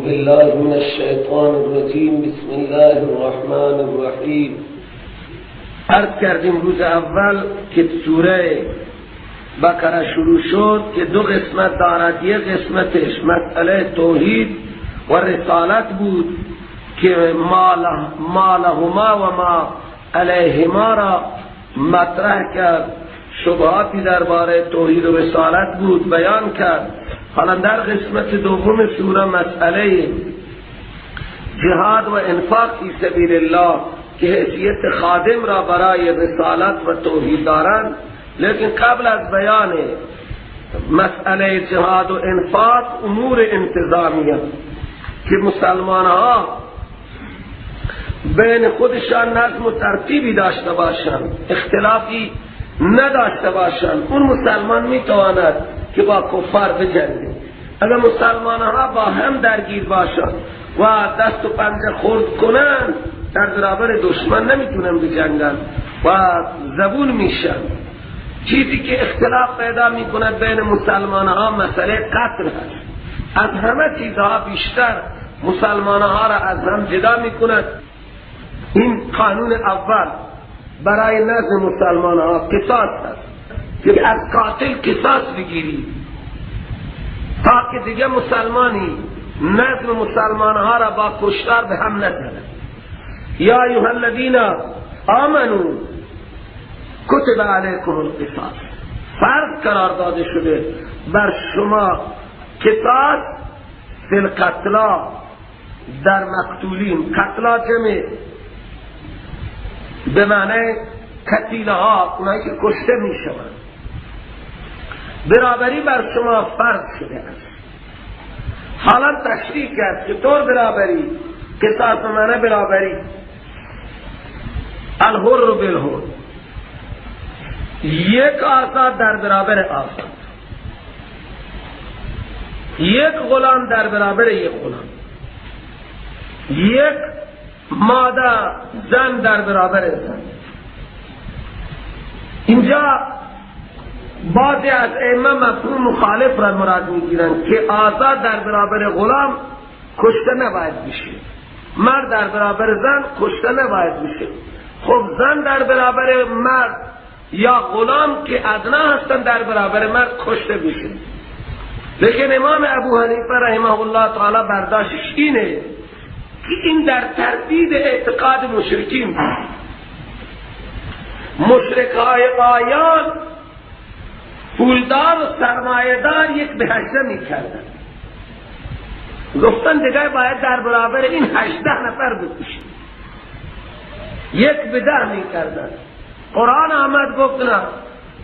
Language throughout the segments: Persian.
بالله من الشیطان الرجیم. بسم الله الرحمن الرحیم. عرض کردیم روز اول که سوره بقره شروع شد که دو قسمت دارد. یک قسمتش مسئله توحید و رسالت بود که ما لهما و ما علیهما را مطرح کرد، شبهاتی درباره توحید و رسالت بود بیان کرد. حالا در قسمت دوم سوره مسئله جهاد و انفاق فی سبیل الله که حیثیت خادم را برای رسالت و توحید دارند، لیکن قبل از بیان مسئله جهاد و انفاق امور انتظامیه که مسلمان ها بین خودشان نظم و ترتیبی داشته باشند، اختلافی نداشته باشند. اون مسلمان میتواند که با کفار بجنگه. اگر مسلمان ها با هم درگیر باشند و دست و پنجه خرد کنند، در برابر دشمن نمیتونن بجنگن و زبون میشن. چیزی که اختلاف پیدا میکند بین مسلمان ها مسئله قتل هست. از همه چیزها بیشتر مسلمان ها را از هم جدا میکند. این قانون اول برای نظم مسلمان ها قصاص هست که از قاتل قصاص بگیری تا که دیگه مسلمانی نظم مسلمان ها را با کشتار به هم نزند. یا ایها الذین آمنوا کتب علیکم القصاص، فرض قرار داده شده بر شما قصاص فی القتلا، در مقتولین. قتلا جمع به معنی قتیله ها، اونایی که کشته می شوند، برابری بر شما فرض شده است. حالا تشریح کرد چطور برابری. قصاص به معنی برابری، الحر بالحر، یک آزاد در برابر آزاد، یک غلام در برابر یک غلام، یک ماده زن در برابر زن. اینجا بعضی از ائمه مفهوم مخالف را مراد میگیرند که آزاد در برابر غلام کشته نباید بشه، مرد در برابر زن کشته نباید بشه. خب زن در برابر مرد یا غلام که ادنا هستن در برابر مرد کشته بشه. لیکن امام ابو حنیفه رحمه الله تعالی برداشتش اینه که این در تردید اعتقاد مشرکین بود. مشرکای آیان پولدار و سرمایه‌دار یک به 18 میکردن، گفتن دیگه باید در برابر این 18 نفر بکشیم، یک به 10 میکردن. قرآن آمد گفت نه،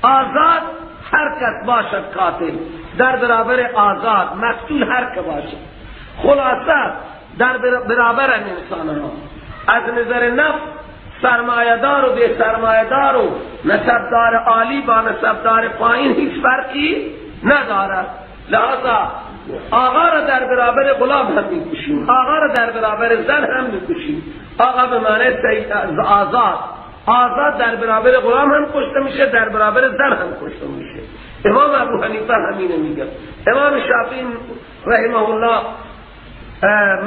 آزاد هر کس باشد قاتل، در برابر آزاد مقتول هر که باشد. خلاصه در برابر انسان ها از نظر نفس سرمایه‌دار و بی سرمایه‌دار و نسبدار عالی با نسبدار پایین هیچ فرقی ندارد. لذا آقا را در برابر غلام هم میکشیم، آقا را در برابر زن هم میکشیم. آقا به معنی آزاد، آزاد در برابر غلام هم کشته میشه، در برابر زن هم کشته میشه. امام ابو حنیفه همینه میگه. امام شافعی رحمه الله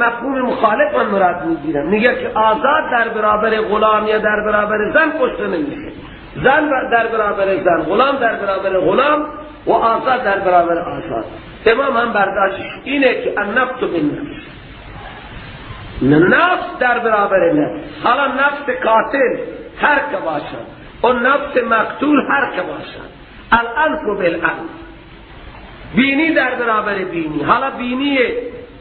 مفهوم مخالف من مراد میگیرم، میگه که آزاد در برابر غلام یا در برابر زن کشته نمیشه، زن در برابر زن، غلام در برابر غلام و آزاد در برابر آزاد. امام هم برداشتش اینه که النفس بالنفس، نفس در برابر نفس. حالا نفس قاتل هر که باشد و نفس مقتول هر که باشد، الانف بالانف، بینی در برابر بینی. حالا بینی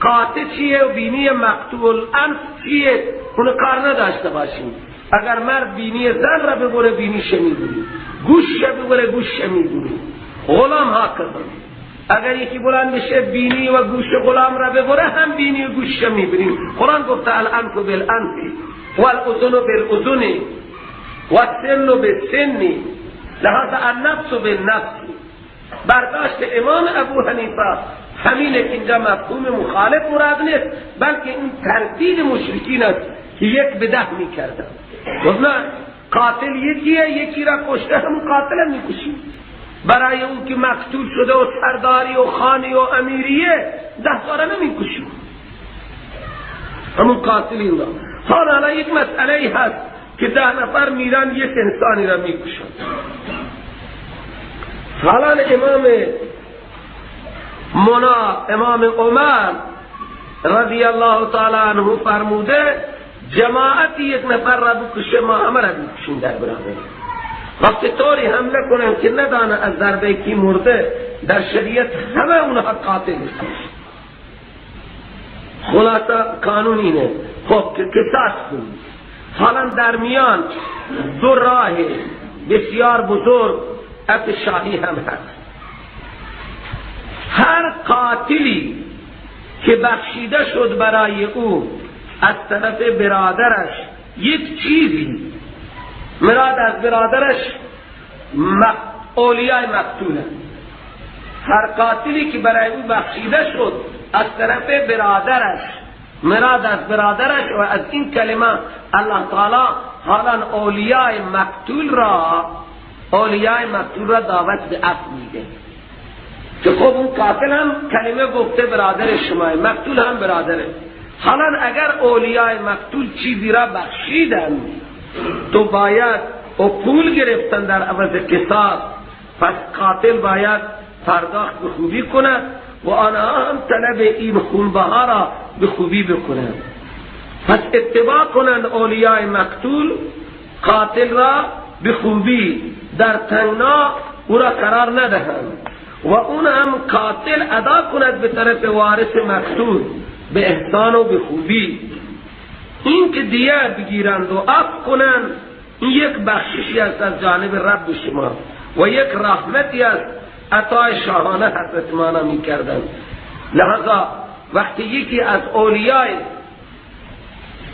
قاطع چیه و بینی مقتول انف چیه اون کار نداشته باشیم. اگر مرد بینی زن را ببره بینیش میبری، گوش ببره گوش میبری. غلام ها کردن، اگر یکی بلند بشه بینی و گوش غلام را ببره هم بینی و گوش میبریم. قرآن گفته الانف بالانف والاذن بالاذن والسن بالسن، لهذا النفس بالنفس. برداشت امام ابو حنیفه همینه که اینجا مفهوم مخالف مراد نیست، بلکه این تردید مشرکین است که یک به 10 میکردن. گفت نه، قاتل یکیه، یکی را کشته هم قاتل میکشیم. برای اون که مقتول شده و سرداری و خانی و امیریه 10 تا را نمیکشیم. همون قاتلین را. حالا یک مسئله هست که 10 نفر میرن یک انسانی را میکشن. حالا امام منا، امام عمر رضی الله تعالی عنه فرموده جماعتی یک نفر را بکشه، ما همه را بکشیم در برابر. وقتی طوری حمله کنن که ندانه از ضربه کی مرده، در شریعت همه اونها قاتل هستن. خلاصه قانون اینه. خب که قصاص کنید. حالا در میان دو راه بسیار بزرگ عفو شاهی هم هست. هر قاتلی که بخشیده شد برای او از طرف برادرش یک چیزی، مراد از برادرش اولیاء مقتوله، هر قاتلی که برای او بخشیده شد از طرف برادرش، مراد از برادرش و از این کلمه الله تعالی حالا اولیاء مقتول را دعوت به عفو میده که خب اون قاتل هم کلمه گفته برادر شما، مقتول هم برادره. حالا اگر اولیاء مقتول چیزی را بخشیدن تو باید او پول گرفتن در عوض قصاص، پس قاتل باید پرداخت به خوبی کند و آنها هم طلب این خونبها را به خوبی بکنند. پس اتباع کنند اولیاء مقتول قاتل را به خوبی، در تنگنا او را قرار ندهند و اون هم قاتل ادا کند به طرف وارث مقتول به احسان و به خوبی. این که دیه بگیرند و عفو کنند، این یک بخششی است از جانب رب شما و یک رحمتی است عطای شاهانه حضرت مانا می کردند. لذا وقتی یکی از اولیاء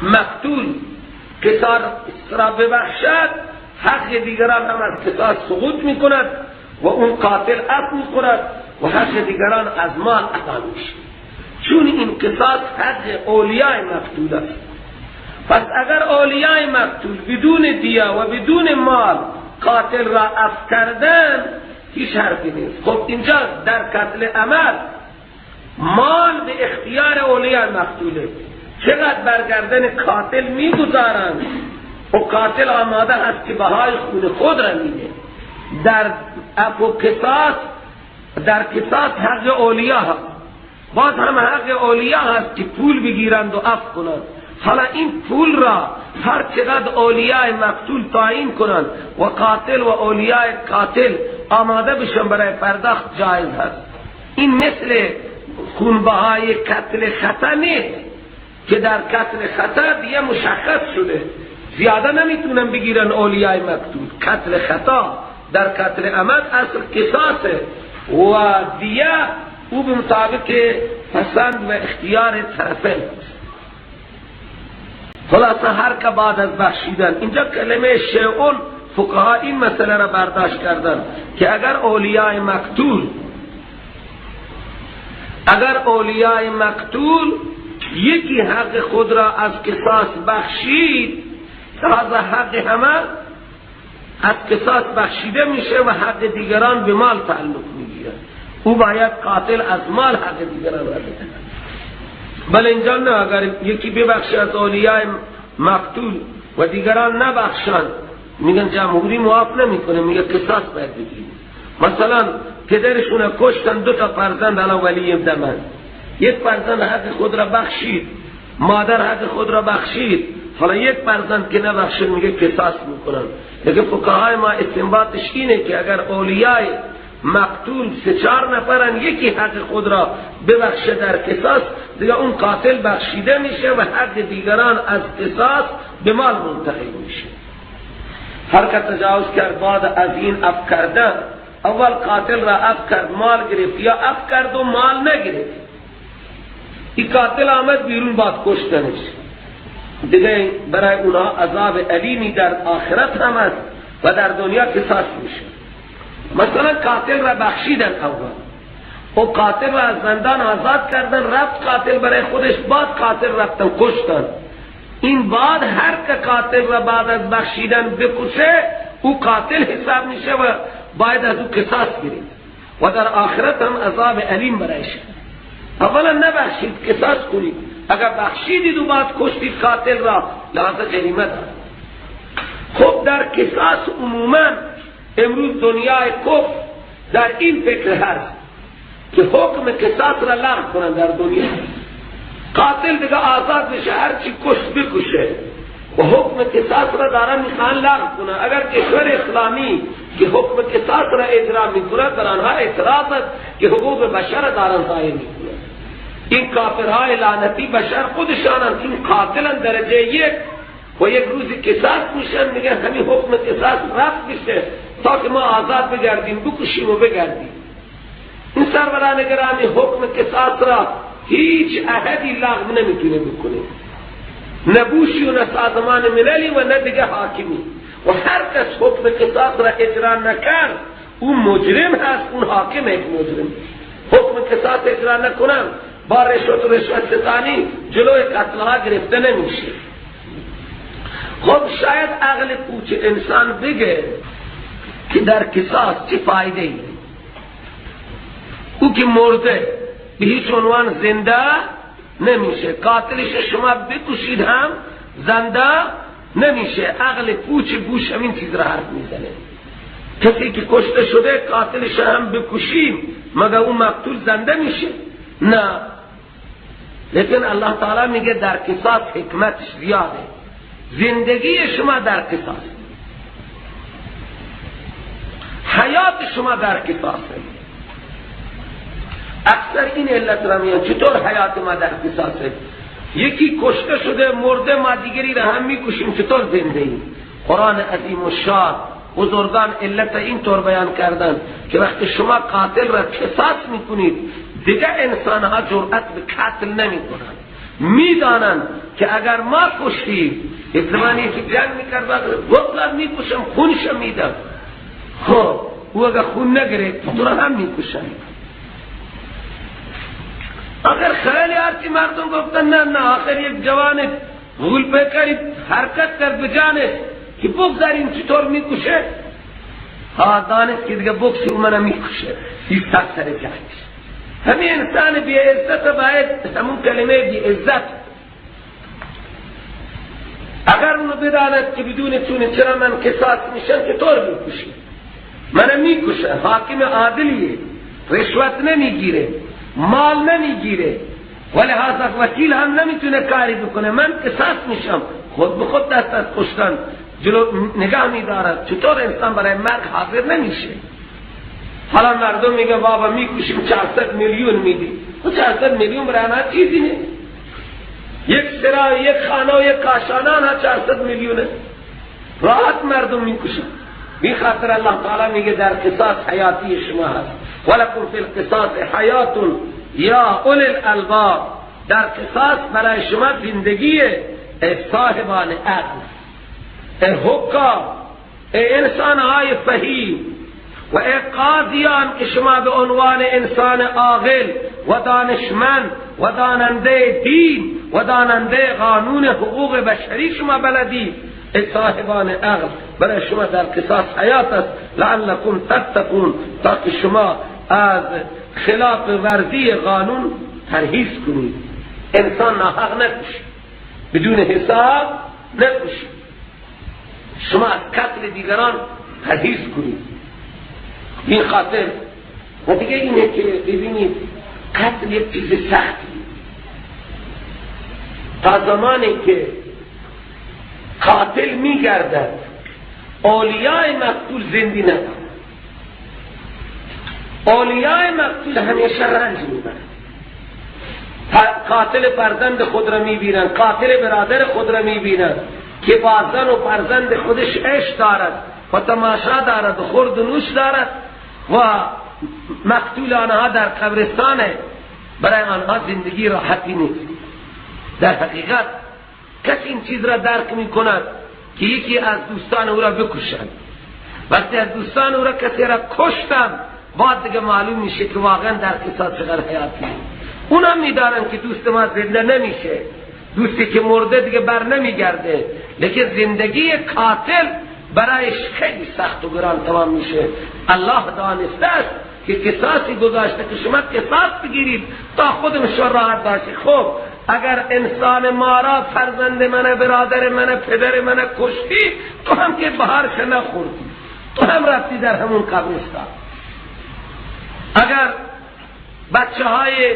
مقتول قصاص را ببخشد، حق دیگران هم از قصاص سقوط می کند و اون قاتل عفو می کند و حق دیگران از مال ادا میشه، چون این قصاص حق اولیاء مقتول است. پس اگر اولیاء مقتول بدون دیه و بدون مال قاتل را عفو کردن، هیچ حرفی نیست. خب اینجا در قتل عمل مال به اختیار اولیاء مقتوله، چقدر برگردن قاتل میگذارند و قاتل آماده است که بهای خون خود را میده. در عفو قصاص، در قصاص حق اولیا هست، باز هم حق اولیا هست که پول بگیرند و عفو کنند. حالا این پول را هر چقدر اولیاء مقتول تعیین کنند و قاتل و اولیاء قاتل آماده بشن برای پرداخت، جایز هست. این مثل خونبهای قتل خطا نیست که در قتل خطا دیگه مشخص شده، زیاده نمیتونن بگیرن اولیاء مقتول. قتل خطا در قتل عمد اصل قصاصه و دیه او به مطابق پسند و اختیار طرفین. خلاصه هر که بعد از بخشیدن، اینجا کلمه شیئون فقها این مسئله را برداشت کردن که اگر اولیاء مقتول یکی حق خود را از قصاص بخشید، تازه حق همه از قصاص بخشیده میشه و حق دیگران به مال تعلق میگیره، او باید قاتل از مال حق دیگران را بده. بله اینجا نه، اگر یکی ببخشه از اولیاء مقتول و دیگران نبخشند، میگن جمهوری معاف نمیکنه، میگه قصاص باید بگیریم. مثلا پدرشون کشتن، 2 تا فرزند الان ولی دمن، یک فرزند حق خود را بخشید، مادر حق خود را بخشید، حالا یک فرزند که نبخشید میگه قصاص میکنن. لیکن فقهای ما استنباطش اینه که اگر اولیاء مقتول 3-4 نفرن، یکی حق خود را ببخشه در قصاص، دیگه اون قاتل بخشیده میشه و حق دیگران از قصاص به مال منتقل میشه. هر که تجاوز کرد بعد از این عفو کردن، اول قاتل را عفو کرد مال گرفت، یا عفو کرد و مال نگرفت، این قاتل آمد بیرون بعد کشتنش، دیگه برای اونها عذاب علیمی در آخرت هم است و در دنیا قصاص میشه. مثلا قاتل را بخشیدن اول، و قاتل را از زندان آزاد کردن، رفت قاتل برای خودش، بعد قاتل رفتن کشتن. این بعد هر که قاتل را بعد از بخشیدن بکشه، او قاتل حساب میشه و باید از او قصاص گرفت و در آخرت هم عذاب علیم برایش. اولا نبخشید، قصاص کنید. اگر بخشیدید و بعد کشتید قاتل را، لحاظ جریمه دارد. خب در قصاص عموما امروز دنیای کفر در این فکر هست که حکم قصاص را لغو کنن در دنیا، قاتل دیگه آزاد بشه، هرچی کشت بکشه، و حکم قصاص را دارن میخوان لغو کنن. اگر کشور اسلامی که حکم قصاص را اجرا میکند، بر آنها اعتراض است که حقوق بشر دارن ضایع میکنند. این کافرهای لعنتی بشر خودشانند، چون قاتلن درجه یک و یک روزی قصاص میشن، میگن همین حکم قصاص رفت میشه تا که ما آزاد بگردیم، بکشیم و بگردیم. این سروران گرامی حکم قصاص را هیچ احدی لغو نمیتونه بکنه، نه بوشی و نه سازمان مللی و نه دیگه حاکمی. و هر کس حکم قصاص را اجرا نکرد اون مجرم هست، اون حاکم یک مجرم. حکم قصاص اجرا نکنن با رشوت و رشوت ستانی جلوی قتلها گرفته نمیشه. خب شاید عقل پوچ انسان بگه که در قصاص چه فایده ای، او که مرده به هیچ عنوان زنده نمیشه، قاتلش شما بکشید هم زنده نمیشه. عقل پوچ گوش همین چیز را حرف میزنه. کسی که کشته شده قاتلش هم بکشیم مگر اون مقتول زنده میشه؟ نه. لیکن الله تعالی میگه در قصاص حکمتش زیاده، زندگی شما در قصاص، حیات شما در قصاص. اکثر این علت را میگن چطور حیات ما در قصاصه؟ یکی کشته شده مرده، ما دیگری را هم میکشیم، چطور زنده ایم؟ قرآن عظیم الشان بزرگان علت این طور بیان کردن که وقتی شما قاتل را قصاص میکنید دیگه انسانها جرأت به قتل نمیکنند، میدانند که اگر ما کشتیم، یک زمانی که جنگ میکرد بگذار میکشم خونشم میدم، خب او اگر خون نگرفت تو را هم میکشن. آخر خیلی هرچی مردم گفتن نه نه، آخر یک جوان غول پیکری حرکت کرد به جانش که بگذاریم چطور میکشه، ها دانست که دیگه بکشه او منو میکشه، ایستاد سر جایش. همین انسان بی عزت باید همون کلمه بی عزت اگر اونو بداند که بدون چونه چرا من قصاص میشم چطور میکشه، منو میکشه، حاکم عادلیه، رشوت نمیگیره، مال نمیگیره، ولی لحاظ وکیل هم نمیتونه کاری بکنه، من قصاص میشم، خود به خود دست از کشتن جلو نگاه میدارد. چطور انسان برای مرگ حاضر نمیشه؟ حالا مردم میگه بابا میکشیم 400 میلیون میدی، 400 میلیون برای آنها چیزی نیست، یک سرای، یک خانه و یک کاشانه آنها 400 میلیونه، راحت مردم میکشن. بی خاطر الله تعالی میگه در قصاص حیاتی شما هست، ولکم فی القصاص حیات یا اولی الالباب. در قصاص برای شما زندگی، ای صاحبان عقل، ای حکام، ای انسانهای فهیم و ای قاضیان که شما به عنوان انسان عاقل و دانشمند و داننده دین و داننده قانون حقوق بشری شما بلدید، ای صاحبان عقل برای شما در قصاص حیات است، لعلکم تتقون، تا که شما از خلاف ورزی قانون پرهیز کنید. انسان ناحق نکشه، بدون حساب نکشه، شما از قتل دیگران پرهیز کنید. این خاطر و دیگه اینه که ببینید قتل یک چیز سختی، تا زمانی که قاتل میگردد اولیاء مقتول زندی ندارد، اولیاء مقتول همیشه رنج میبرند، قاتل فرزند خود را میبینند، قاتل برادر خود را میبینند که با زن و فرزند خودش عشق دارد و تماشا دارد و خورد و نوش دارد و مقتول آنها در قبرستان، برای آنها زندگی راحتی نیست. در حقیقت کسی این چیز را درک میکند که یکی از دوستان او را بکشند، وقتی از دوستان او را کسی را کشتن بعد دیگه معلوم میشه که واقعا در قصاص چقدر حیاتی. اونا میدانن که دوست ما زنده نمیشه، دوستی که مرده دیگه بر نمیگرده، لیکن زندگی قاتل برایش خیلی سخت و گران تمام میشه. الله دانسته است که قصاصی گذاشته که شما قصاص بگیرید تا خودم شما راحت باشید. خب اگر انسان ما را، فرزند من، برادر من، پدر من کشتی، تو هم که بهارش نخوردی، تو هم رفتی در همون قبرستان. اگر بچه های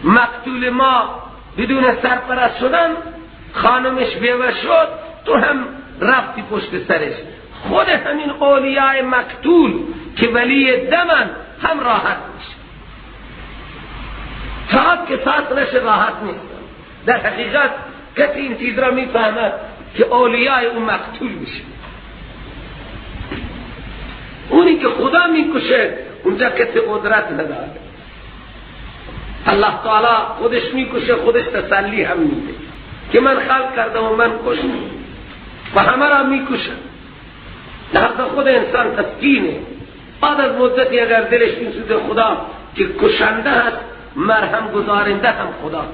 مقتول ما بدون سرپرست شدن، خانمش بیوه شد، تو هم رفتی پشت سرش. خود همین اولیاء مقتول که ولی دمن هم راحت میشه، تا که ساعت نشه راحت نیستن. در حقیقت کسی این چیز را میفهمد که اولیاء اون مقتول میشه، اونی که خدا میکشه اونجا کسی قدرت نداره. الله تعالی خودش میکشه، خودش تسلی هم میده که من خلق کردم و من کشتم و همه را میکشم. لحظه خود انسان تسکینه. بعد از مدتی اگر دلش میسوزه خدا که کشنده هست، مرهم گذارنده هم خدا،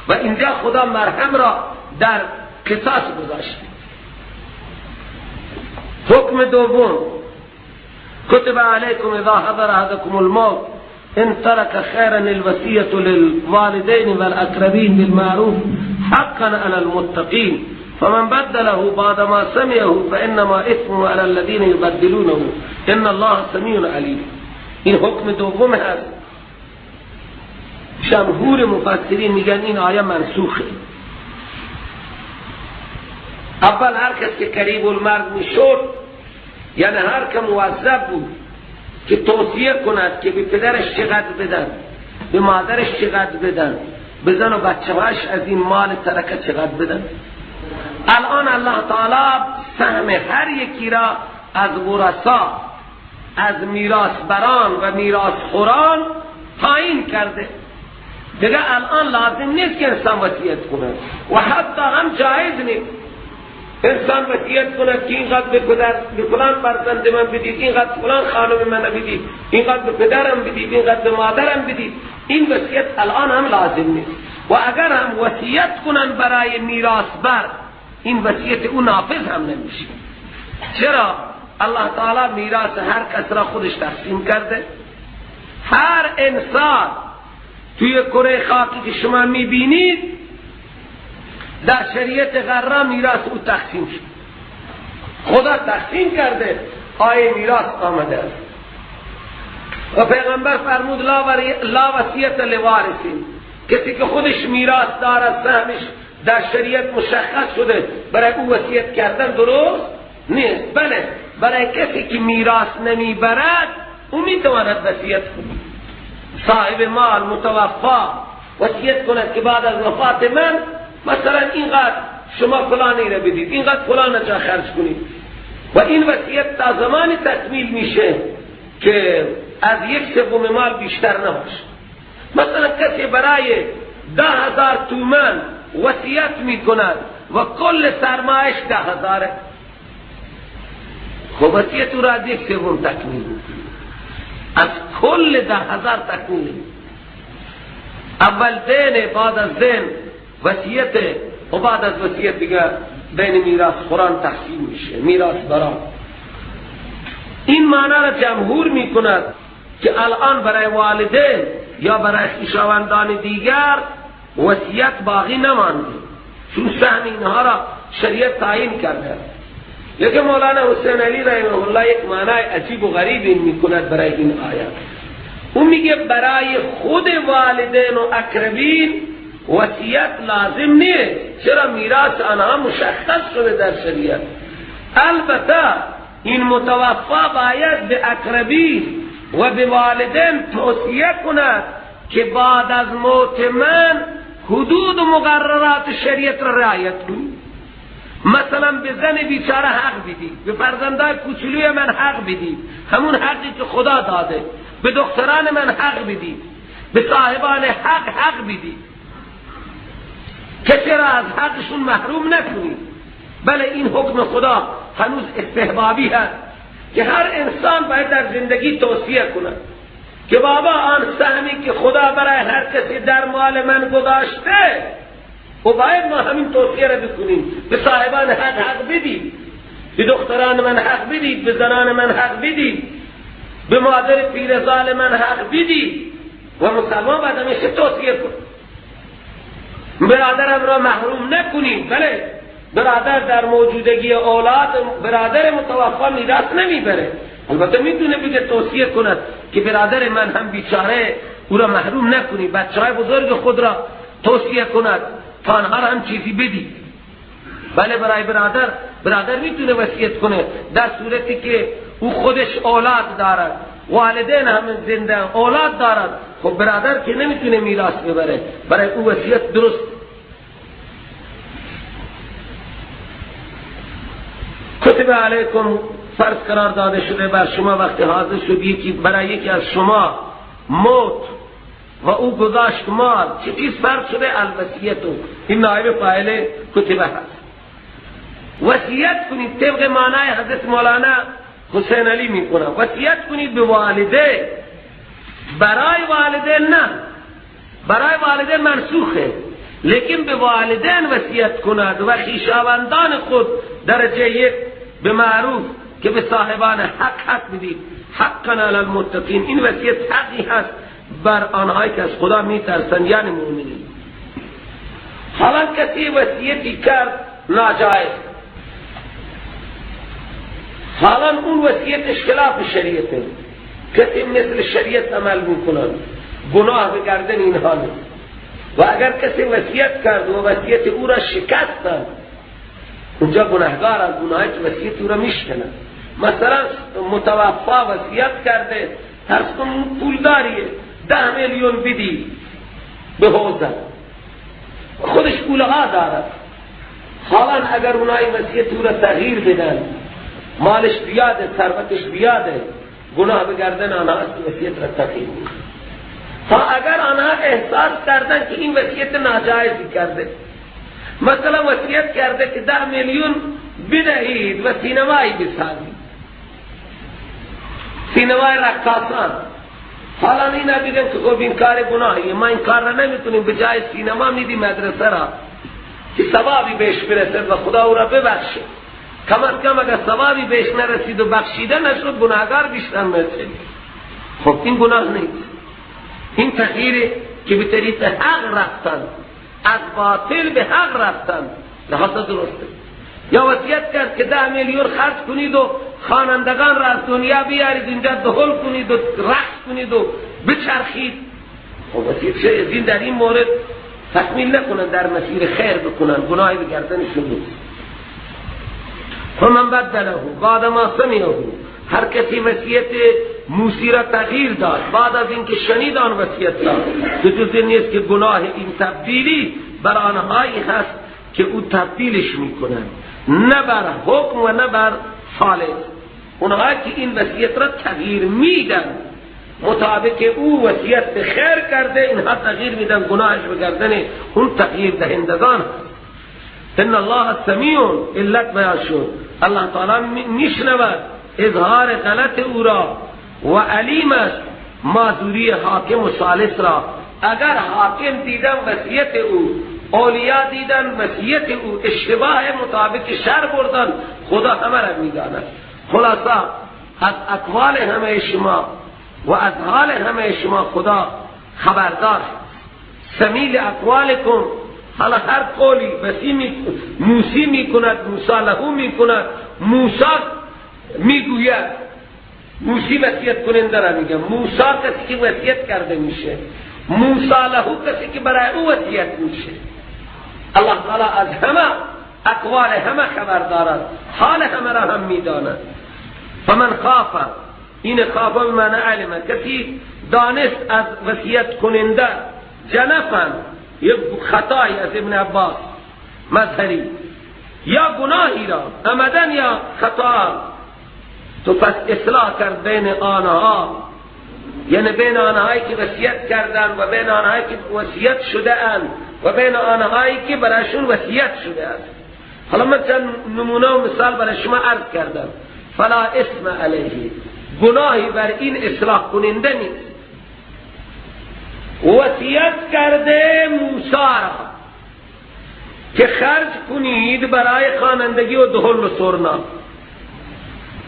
و اینجا خدا مرهم را در قصاص گذاشته. حکم دوم، کتب علیکم اذا حضر احدکم الموت ان ترک خیرا الوصیة للوالدین والاقربین بالمعروف حقا علی المتقین فمن بدله بعد ما سمعه فانما اثمه علی الذین یبدلونه ان الله سمیع علیم. این حکم دوم هست. جمهور مفسرین میگن این آیه منسوخه. اول هر کس که قریب المرگ میشد، یعنی هر که موظف بود که توصیه کند که به پدرش چقدر بدن، به مادرش چقدر بدن، به زن و بچه‌هاش از این مال ترکه چقدر بدن. الان الله تعالی سهم هر یکی را از ورثا، از میراث بران و میراث خوران تعیین کرده. دیگه الان لازم نیست که انسان وصیت کنه و حتی هم جایز نیست انسان وصیت کند که اینقدر به فلان فرزند من بدید، اینقدر فلان خانم من بدید، اینقدر به پدرم بدید، اینقدر به مادرم بدید. این وصیت الان هم لازم نیست. و اگر هم وصیت کنن برای میراث بر، این وصیت او نافذ هم نمیشه. چرا؟ الله تعالی میراث هر کس را خودش تقسیم کرده. هر انسان توی کره خاکی که شما میبینید در شریعت غرا میراث او تقسیم شد، خدا تقسیم کرده، آیه میراث آمده است. و پیغمبر فرمود لا وصیت لوارث، کسی که خودش میراث دارد، سهمش در شریعت مشخص شده، برای او وصیت کردن درست نیست. بله، برای کسی که میراث نمیبرد او میتواند وصیت کند. صاحب مال متوفا وصیت کند که بعد از وفات من مثلا اینقدر شما فلانی را بدید، اینقدر فلان جا خرج کنید. و این وصیت تا زمانی تکمیل میشه که از 1/3 مال بیشتر نباشه. مثلا کسی برای 10,000 تومان وصیت میکند و کل سرمایش 10,000، خب وصیت او را از 1/3 تکمیل میکنه، از کل 10,000 تکمیل. اول دین، بعد از دین وصیت، و بعد از وصیت دیگه بین میراث خوران تقسیم میشه، میراث بران. این معنی را جمهور میکند که الان برای والدین یا برای خویشاوندان دیگر وصیت باقی نمانده، چون سهم اینها را شریعت تعیین کرده. لیکن مولانا حسین علی رحمه الله یک معنی عجیب و غریب این میکند برای این آیه. او میگه برای خود والدین و اقربین وصیت لازم نیست، چرا میراث آنها مشخص شده در شریعت. البته این متوفا باید به اقربین و به والدین توصیه کند که بعد از موت من حدود و مقررات شریعت را رعایت کنید. مثلا به زن بیچاره حق بدید، به فرزندای کوچولوی من حق بدید، همون حقی که خدا داده، به دختران من حق بدید، به صاحبان حق حق بدید، کسی را از حقشون محروم نکنید. بله، این حکم خدا هنوز استحبابی هست که هر انسان باید در زندگی توصیه کند که بابا آن سهمی که خدا برای هر کسی در مال من گذاشته و باید ما همین توصیه را بکنیم، به صاحبان حق حق بدید، به دختران من حق بدید، به زنان من حق بدید، به مادر پیرزال من حق بدید. و مسلمان باید همیشه توصیه کند. برادرم را محروم نکنید. بله، برادر در موجودگی اولاد برادر متوفا میراث نمیبره. البته میتونه بگه توصیه کند که برادر من هم بیچاره، او را محروم نکنی. بچه های بزرگ خود را توصیه کند تا آنها را هم چیزی بدی. بله، برای برادر میتونه وصیت کنه در صورتی که او خودش اولاد دارد، والدین هم زنده اولاد دارد. خب برادر که نمیتونه میراث ببره، برای او وصیت درست. کتب علیکم، فرض قرار داده شده بر شما وقتی حاضر شد یکی برای یکی از شما موت و او گذاشت مال، چه چیز فرض شده؟ الوصیت. این نایب فاعل کتبه هست. وصیت کنید طبق معنای حضرت مولانا حسین علی میکنه، وصیت کنید به والده. برای والدین نه، برای والدین منسوخه، لیکن به والدین وصیت کند و خویشاوندان خود درجه یک به معروف که به صاحبان حق حق بدید، حقا علی المتقین. این وصیت حقی هست بر آنهایی که از خدا میترسند، یعنی مؤمنین. حالا کسی وصیتی کرد ناجایز، حالا اون وصیتش خلاف شریعته، کسی مثل شریعت عمل میکنند، گناه به گردن اینها نیست. و اگر کسی وصیت کرد و وصیت او را شکستند، اونجا گناهگار از گناهی که وصیت او را میشکنند. مثلا متوفا وصیت کرده، فرض کن پولداریه، 10 میلیون بدی به حوزه، خودش پولها دارد. حالا اگر اونای وصیت او را تغییر بدن، مالش بیاده، ثروتش بیاده، گناه به گردن آنها است که وصیت را تغییر میدن. تا اگر آنها احساس کردن که این وصیت ناجایزی کرده، مثلا وصیت کرده که 10 میلیون بدهید و سینمایی بسازید، سینمای رقاصان. حالا اینا بگن که خب این کار گناهیه، ما این کار را نمیتونیم، به جای سینما میدی مدرسه را که ثوابی بهش برسد و خدا او را ببخشه. کم از کم اگر ثوابی بهش نرسید و بخشیده نشد، گناهگار بیشتر نشد. خب این گناه نیست، این تغییر که به طریق حق رفتن، از باطل به حق رفتن، لحاظ درسته. یا وصیت کرد که 10 میلیون خرج کنید و خوانندگان را از دنیا بیارید اینجا دهل کنید و رقص کنید و بچرخید. خب وصیت چه از این در این مورد تکمیل نکنن، در مسیر خیر بکنن، گناهی به گردنشون نیست. فمن بدله بعد ما سمعه، هر کسی وصیت موسی را تغییر داد بعد از اینکه شنید آن وصیت را، تو جز نیست که گناه این تبدیلی بر آنهایی هست که او تبدیلش میکنن، نه بر حکم و نه بر ثالث. اونهایی که این وصیت را تغییر میدن مطابق او وصیت به خیر کرده، اینها تغییر میدن، گناهش به گردن اون تغییر دهندگان هست. ان الله سمیع، علت بیان شد، الله تعالی میشنود اظهار غلط او را و علیم است معذوری حاکم و ثالث را. اگر حاکم دیدن وصیت او، اولیا دیدن وصیت او اشتباه مطابق شرع بردن، خدا همه را میداند. خلاصہ از اقوال همه شما و از حال همه شما خدا خبردار. سمیع اقوالکم، حالا هر قولی موسی میکند، موسی لهو میکند، موسی میگوید، موسی وصیت کننده را میگه، موسی کسی که وصیت کرده میشه، موسی لهو کسی که برای او وصیت میشه. الله تعالی از همه اقوال همه خبر دارد، حال همه را هم میداند. فمن خاف، این خاف به معنی علمه، کسی دانست از وصیت کننده جنفا، یک خطایی از ابن عباس مظهری یا گناهی را عمدن یا خطا، تو پس اصلاح کرد بین آنها، یعنی بین آنهایی که وصیت کردن و بین آنهایی که وصیت شده اند و بین آنهایی که برایشون وصیت شده است. حالا من چند نمونه و مثال برای شما عرض کردم. فلا اسم علیه، گناهی بر این اصلاح کننده نیست. وصیت کرده موسی را که خرج کنید برای خوانندگی و دهل و سرنا،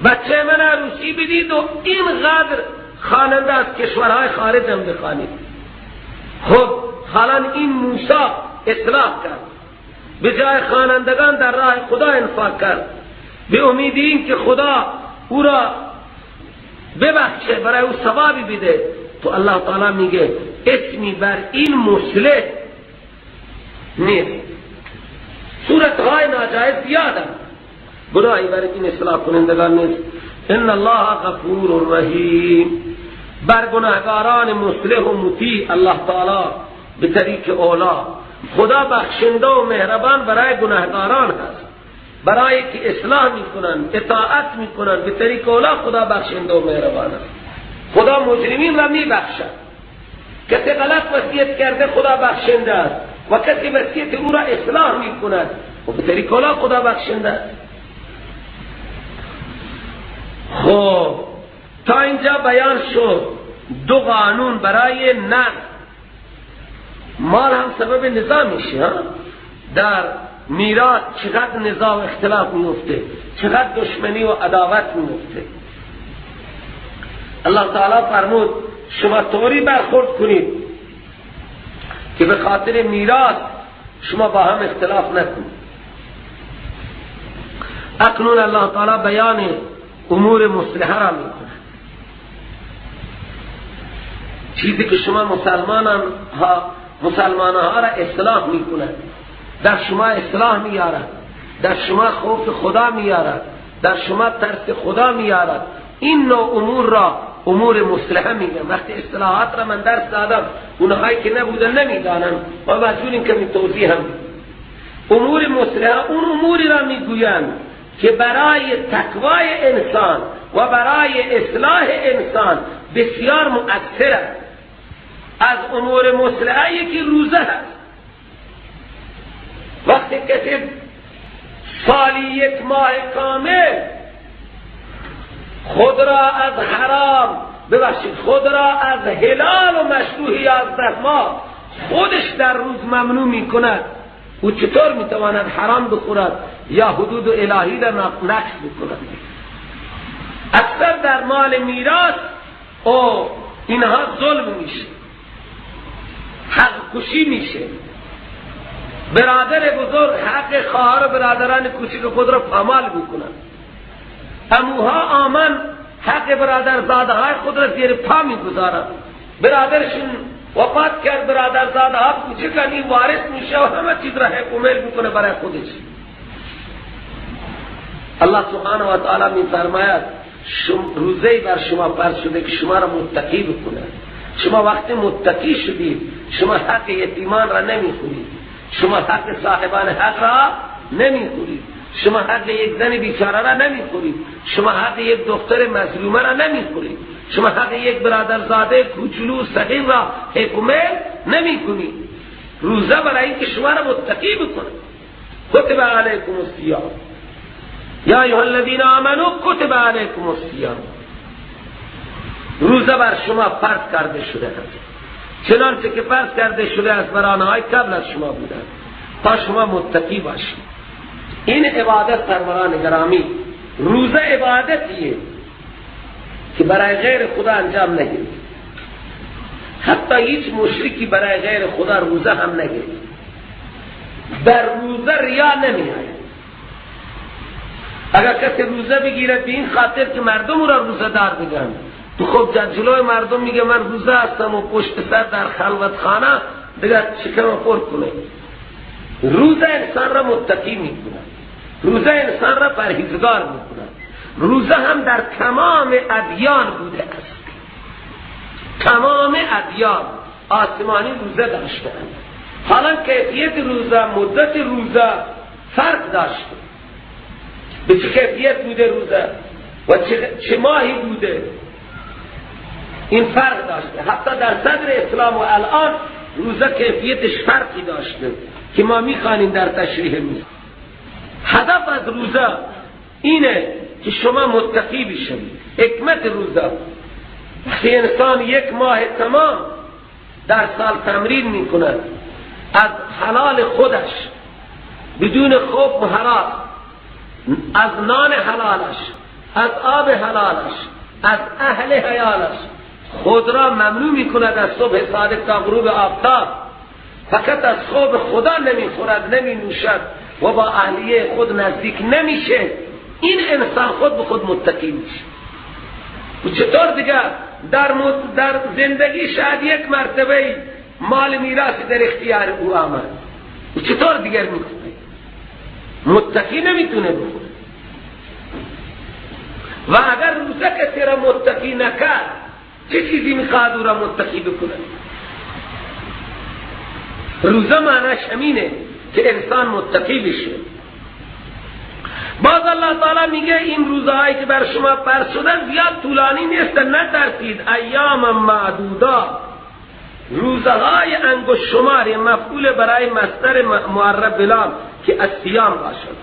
بچه من عروسی بدید و اینقدر خواننده از کشورهای خارج هم بخوانید. خب حالا این موسی اصلاح کرد، به جای خوانندگان در راه خدا انفاق کرد، به امید این که خدا او را ببخشه، برای او ثوابی بده، تو الله تعالی میگه اسمی بر این مصلح نیست. صورتهای ناجایز زیادن، گناهی برای این اصلاح کنندگان نیست. ان الله غفور رحیم. بر گناهگاران مصلح و مطیع الله تعالی به طریق اولا، خدا بخشنده و مهربان برای گناهگاران هست، برای که اصلاح میکنن، اطاعت میکنن، به طریق اولا خدا بخشنده و مهربان است. خدا مجرمین را میبخشد. کسی غلط وصیت کرده خدا بخشنده است و کسی وصیت او را اصلاح میکند و به طریق اولا خدا بخشنده است. خب تا اینجا بیان شد دو قانون برای نقد. مال هم سبب نزاع میشه. در میراث چقدر نزاع و اختلاف میفته، چقدر دشمنی و عداوت میفته. الله تعالی فرمود شما طوری برخورد کنید که به خاطر میراث شما با هم اختلاف نکنید. اکنون الله تعالی بیان امور مصلحه را میکند، چیزی که شما مسلمان ها را اصلاح میکند، در شما اصلاح میارد، در شما خوف خدا میارد، در شما ترس خدا میارد. این نوع امور را امور مصلحه میگن. وقتی اصطلاحات را من درس دادم اونهایی که نبودن نمیدانن و مجبوریم که می توضیح هم. امور مصلحه اون اموری را میگویند که برای تقوای انسان و برای اصلاح انسان بسیار مؤثر است. از امور مصلحه یکی روزه هست. وقتی کسی سالی یک ماه کامل خود را از حرام، ببخشید، خود را از حلال و مشروع 11 ماه خودش در روز ممنوع می کند، او چطور می تواند حرام بخورد یا حدود الهی را نقض بکند؟ اکثر در مال میراث او اینها ظلم میشه، حق کشی میشه. برادر بزرگ حق خواهر و برادران کوچک خود را پامال میکنند. عموها آمن حق برادر زاده های خود را زیر پا میگذارند. برادرشون وفات کرد، برادر زاده ها کوچکن، این وارث میشه و همه چیز را حق و میل میکنه برای خودش. الله سبحانه و تعالی میفرماید روزه بر شما فرض شده که شما را متقی بکنه. شما وقتی متقی شدید شما حق یتیمان را نمیخورید، شما حق صاحبان حق را نمیخورید، شما حق یک زن بیچاره را نمیخورید، شما حق یک دختر مظلومه را نمیخورید، شما حق یک برادرزاده کوچولو صغیر را حکمه نمیکنید. روزه برای اینکه شما را متقی بکنه. کتب علیکم الصیام یا ایها الذین آمنوا کتب علیکم الصیام. روزه بر شما فرض کرده شده است، چنانچه که فرض کرده شده است بر آنهایی قبل از شما بودند، تا شما متقی باشید. این عبادت سروران گرامی، روزه عبادتیه که برای غیر خدا انجام نگیرید. حتی هیچ مشرکی برای غیر خدا روزه هم نگیرید. در روزه ریا نمی آید. اگر کسی روزه بگیرد به این خاطر که مردم او را روزه دار بگن، تو خب جلوی مردم میگه من روزه هستم و پشت سر در خلوت خانه دیگر شکم پر کنه. روزه انسان را متقی میکنه، روزه انسان را پرهیزگار میکنه. روزه هم در تمام ادیان بوده است. تمام ادیان آسمانی روزه داشتند. حالا کیفیت روزه، مدت روزه فرق داشته. به چه کیفیت بوده روزه و چه ماهی بوده، این فرق داشته. حتی در صدر اسلام و الان روزه کیفیتش فرقی داشته که ما میخوانیم در تشریح روزه. هدف از روزه اینه که شما متقی بشوید. حکمت روزه وقتی انسان یک ماه تمام در سال تمرین میکند، از حلال خودش بدون خوف و هراس، از نان حلالش، از آب حلالش، از اهل حیالش خود را ممنوع میکند از صبح صادق تا غروب آفتاب، فقط از خواب خدا نمیخورد، نمینوشد و با اهلیه خود نزدیک نمیشه، این انسان خود به خود متقی میشه. و چطور دیگه در زندگی شاید یک مرتبه مال میراث در اختیار او آمد، و چطور دیگر میخوره؟ متقی نمیتونه بخوره. و اگر روزه کسی را متقی نکرد، چه چیزی میخواد او را متقی بکنه؟ روزه معناش همینه که انسان متقی بشه. باز الله تعالی میگه این روزهایی که بر شما فرض شده زیاد طولانی نیست، نترسید، ایام معدودا، روزهای انگشت شمار، مفعول برای مصدر معرب بلام که از صیام باشد.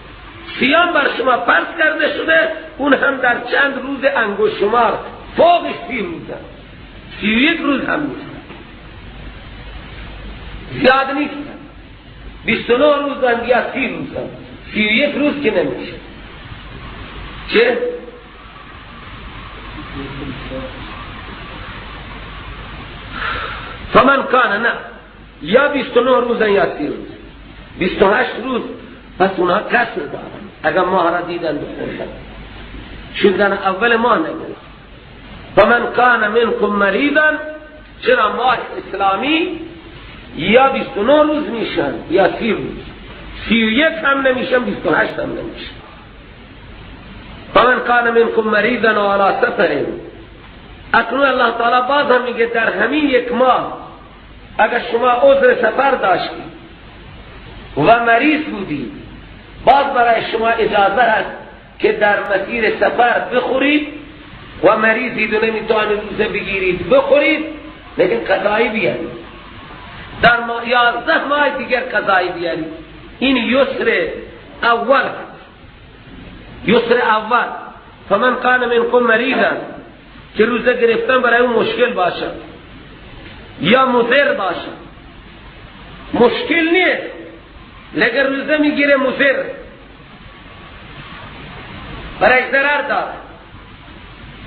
صیام بر شما فرض کرده شده، اون هم در چند روز انگشت شمار، فوق 30 روزه، 31 روز هم نیست، زیاد نیست، 29 روز هم یا 30 روز هم، 31 روز که نمیشه. چه؟ فمن کان، نه، یا 29 روز یا 30 روز، 28 روز، پس اونها کسر دارن اگر ماه را دیدن بخوردن، چون در اول ماه نگرفت. فمن کان منکم مریضا، چرا ماه اسلامی یا 29 روز میشن یا 30 روز، 31 هم نمیشن، 28 هم نمیشن. فمن کان منکم مریضا و علی سفر، اکنون الله تعالی باز هم میگه در همین یک ماه اگر شما عذر سفر داشتید و مریض بودید، باز برای شما اجازه هست که در مسیر سفر بخورید و مریضید و نمیتوانید روزه بگیرید، بخورید، لیکن قضایی بیارید. در 11 ماه دیگر قضایی بیارید. این یسر اول هست، یسر اول. فمن کان منکم مریضا، که روزه گرفتن برای اون مشکل باشه یا مضر باشه، مشکل نیست، لیکن روزه میگیره مضر، برای ضرر داره،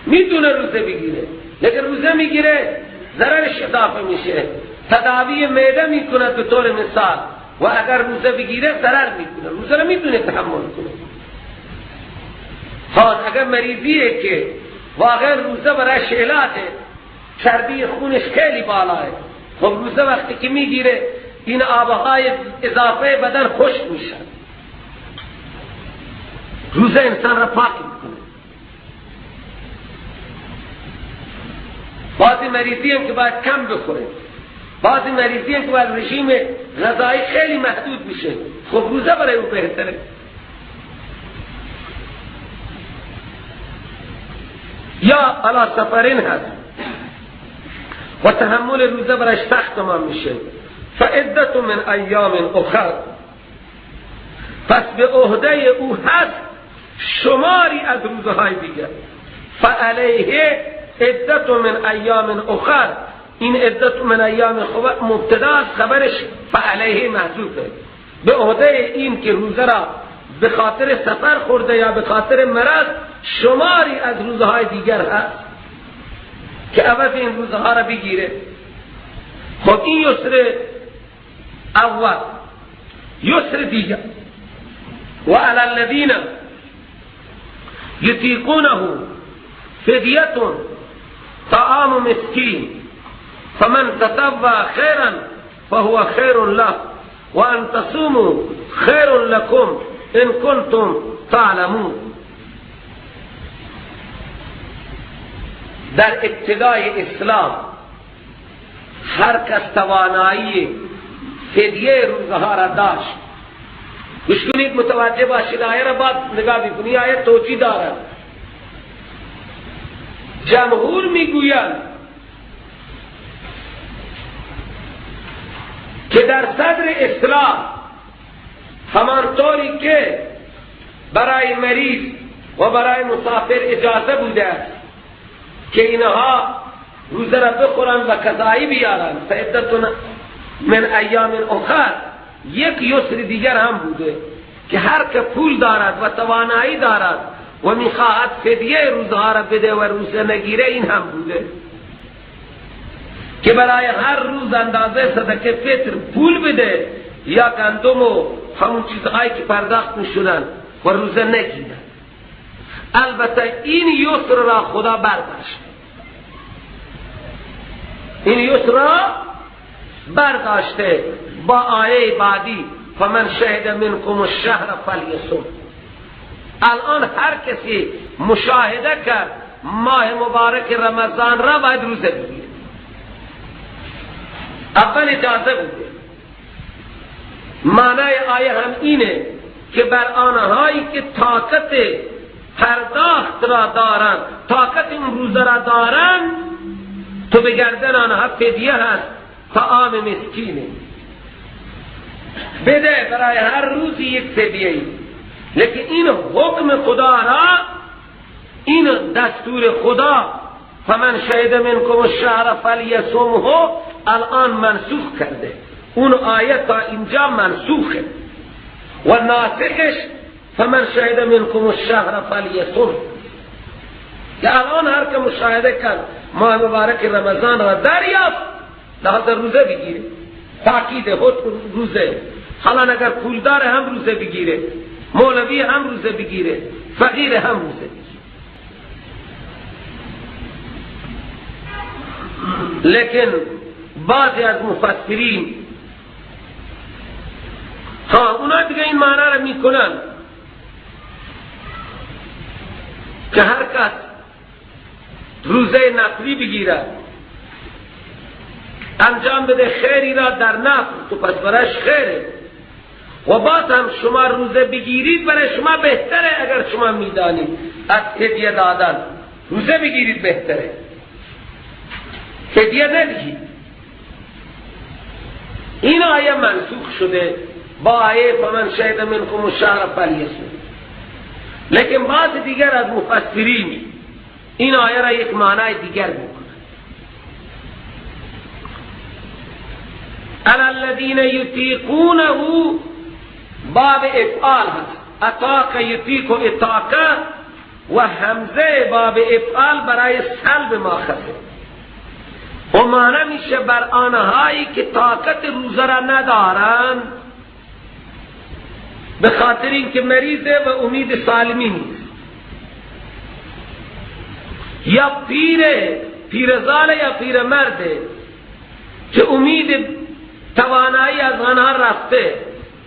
میتونه روزه بگیره، لیکن روزه میگیره ضررش اضافه میشه، تداوی معده میکنه به طور مثال، و اگر روزه بگیره ضرر میکنه، روزه رو میتونه تحمل کنه. ها اگر مریضیه که واقعا روزه برایش علاجه، چربی خونش خیلی بالاه، خب روزه وقتی که میگیره این آبهای اضافه بدن خشک میشن، روزه انسان را پاک میکنه. بعضی مریضی هم که باید کم بخوره، بعضی مریضی هم که باید رژیم غذایی خیلی محدود میشه، خب روزه برای او بهتره. یا علی سفرین هست و تحمل روزه برایش سخت تمام میشه، فعدت من ایام اخر، پس به عهده او هست شماری از روزهای دیگر. فعلیه عدت من ایام اخر، این عدت من ایام مبتدا است، خبرش فعلیه محذوفه. به عهده این که روزه را به خاطر سفر خورده یا به خاطر مرض، شماری از روزهای دیگر هست که عوض این روزها را بگیره. خب این یسر اول. یسر دیگر، و علی الذین یطیقونه فدیه طعام مسکین فمن تطوع خیرا فهو خیر له وان تصوموا خیر لكم ان کنتم تعلمون. در ابتدای اسلام هر کس توانایی فدیه روزها را داشت، گوش کنید، متوجه باشید، آیه را بعد نگاه بکنید، آیه توجیه دارد. جمهور میگویند که در صدر اسلام همانطوری که برای مریض و برای مسافر اجازه بوده است که اینها روزه را بخورن و قضایی بیارن، فعدت من ایام اخر، یک یسر دیگر هم بوده که هر که پول دارد و توانایی دارد و میخواهد فدیه روزها را بده و روزه نگیره، این هم بوده. که برای هر روز اندازه صدقه فطر پول بده یا گندم و همون چیزهایی که پرداخت میشدن و روزه نگیرن. البته این یسر را خدا برداشت، این یسر را برداشته با آیه بعدی فمن شهد منکم الشهر فلیصم. الان هر کسی مشاهده کرد ماه مبارک رمضان را باید روزه بگیره. اول اجازه بوده. معنای آیه هم اینه که بر آنهایی که طاقت پرداخت را دارند، طاقت این روزه را دارند، تو به گردن آنها فدیه هست، طعام مسکینه، بده برای هر روزی یک فدیه ای. لیکن این حکم خدا را، این دستور خدا فمن شهد منکم الشهر فلیصمه الان منسوخ کرده. اون آیه تا اینجا منسوخه و ناسخش فمن شهد منکم الشهر فلیصم. که الان هر که مشاهده کرد ماه مبارک رمضان را دریافت، لحاظ روزه بگیره، تاکید حکم روزه. حالا اگر پولدار هم روزه بگیره، مولوی هم روزه بگیره، فقیر هم روزه بگیره. لیکن بعضی از مفسرین ها اونا دیگه این معنا را میکنن که هر کس روزه نفلی بگیره، انجام بده خیری را در نفل، تو پس برایش خیره، و باز هم شما روزه بگیرید برای شما بهتره. اگر شما میدانید از هدیه دادن روزه بگیرید بهتره، هدیه ندهید. این آیه منسوخ شده با آیه فمن شهد منکم الشهر فلیصم. لیکن بعض دیگر از مفسرین این آیه را یک معنای دیگر میکنند. علی الذین یطیقونه باب افعال هست، اطاق یطیق و اطاقه و همزه باب افعال برای سلب ماخذه و معنی میشه بر آنهایی که طاقت روزه را ندارند به خاطر اینکه مریضه و امید سالمی نیست، یا پیره، پیرزاله یا پیرمرده که امید توانایی از آنها رفته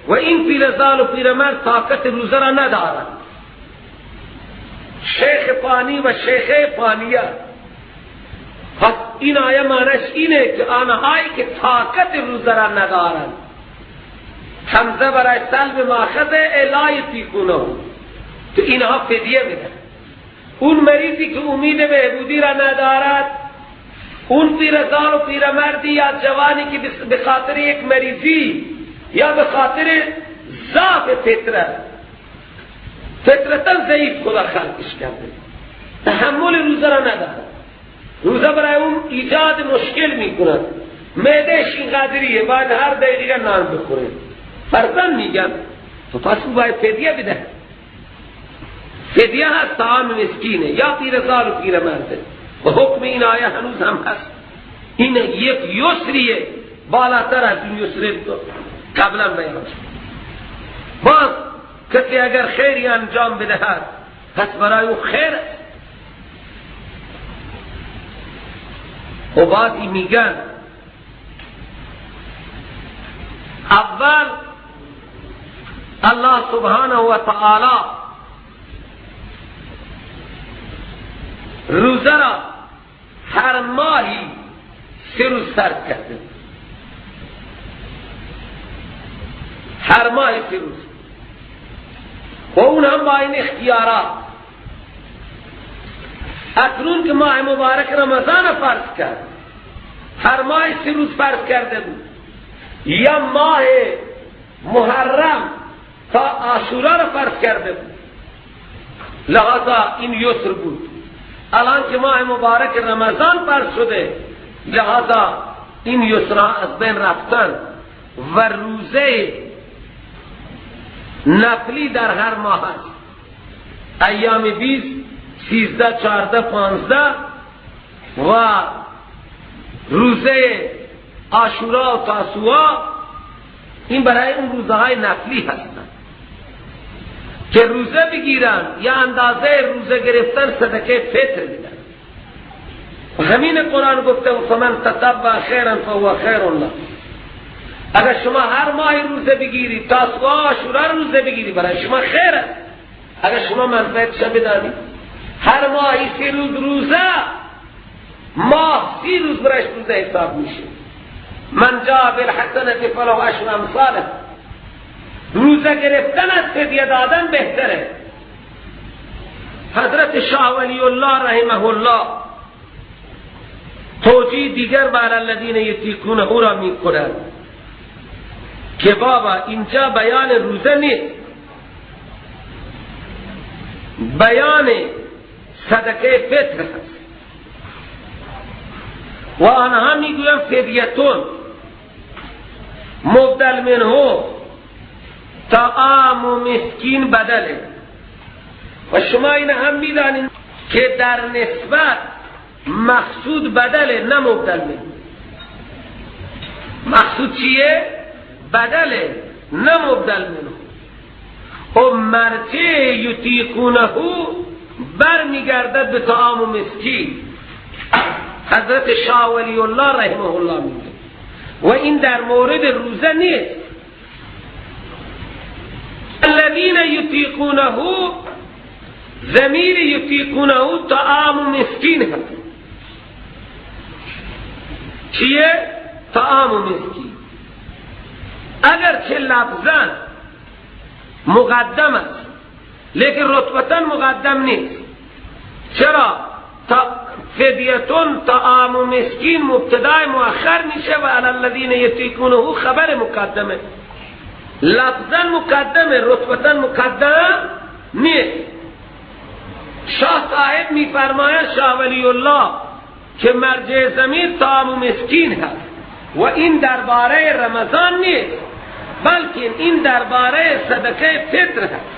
و این پیرزال و پیرمرد طاقت روزه را ندارند. شیخ پانی و شیخه پانیه. پس این آیه معنیش اینه که آنهایی که طاقت روزه را ندارند، حمزه برای سلب ماخذه لا یطیقونه، تو اینها فدیه میدن. اون مریضی که امید بهبودی را ندارد، اون پیرزال و پیرمردی یا جوانی که به خاطر یک مریضی یا به خاطر ضعف فطرت، فطرتا ضعیف خدا خلقش کرده، تحمل روزه را ندارد، روزه برای اون ایجاد مشکل میکند، معدهش اینقدریه، باید هر دقیقه نان بخوره، فرزن میگم تو پس او باید فدیه بده. فدیه هست طعام مسکینه یا پیرزال و پیرمرده و حکم این آیه هنوز هم هست. این یک یسریه بالاتر از این یسری قبلا بیان شد. باز کسی اگر خیری انجام بدهد پس برای او خیر است. و بعضی میگن اول الله سبحانه و تعالی روزه را هر ماهی 3 روز ترک کرده، هر ماه 3 روز، و اون هم با این اختیارات. اکنون که ماه مبارک رمضان فرض کرد، هر ماه 3 روز فرض کرده بود، یا ماه محرم تا عاشورا را فرض کرده بود، لہذا این یسر بود. الان که ماه مبارک رمضان فرض شده، لہذا این یسرها از بین رفتن و روزه نفلی در هر ماه هست، ایام 20، 13، 14، 15 و روزه عاشورا و تاسوعا این برای اون روزه های نفلی هستند که روزه بگیرن یا اندازه روزه گرفتن صدقه فطر بدن. همین قرآن گفته فمن تطوع خیرا فهو خیر له. اگر شما هر ماه روزه بگیری، تاسوعا عاشورا روزه بگیری، برای شما خیر است. اگر شما منفعتش بدانی، هر ماهی 30 روز روزه، ماه 30 روز برایش روزه حساب میشه. من جاء بالحسنة فله عشر امثاله. روزه گرفتن از فدیه دادن بهتره. حضرت شاه ولی الله رحمه الله توجیه دیگر بر الذین یطیقونه او را میکنند که بابا اینجا بیان روزه نیست، بیان صدقه فطر هست. و آنها میگویند فدیتون مبدل منه طعام و مسکین بدله. و شما این هم میدانید که در نسبت مقصود بدله، نه مبدل منه. مقصود چیه؟ بدله، نه مبدل منه. و مرجع یطیقونه بر میگردد به طعام و مسکین. حضرت شاه ولی الله رحمه الله میگه و این در مورد روزه نیست. الذین یطیقونه، ضمیر یطیقونه طعام مسکین هست. چیه؟ طعام مسکین. اگر چه لفظاً مقدم است لیکن رتبتاً مقدم نیست. چرا؟ فدیتون طعام مسکین مبتدای مؤخر میشه و علی الذین یطیقونه خبر مقدمه. لفظاً مقدمه، رتبتاً مقدم نیست. شاه صاحب میفرماید، شاه ولی الله، که مرجع ضمیر طعام مسکین هست و این درباره رمضان نیست، بلکه این درباره صدقه فطر هست.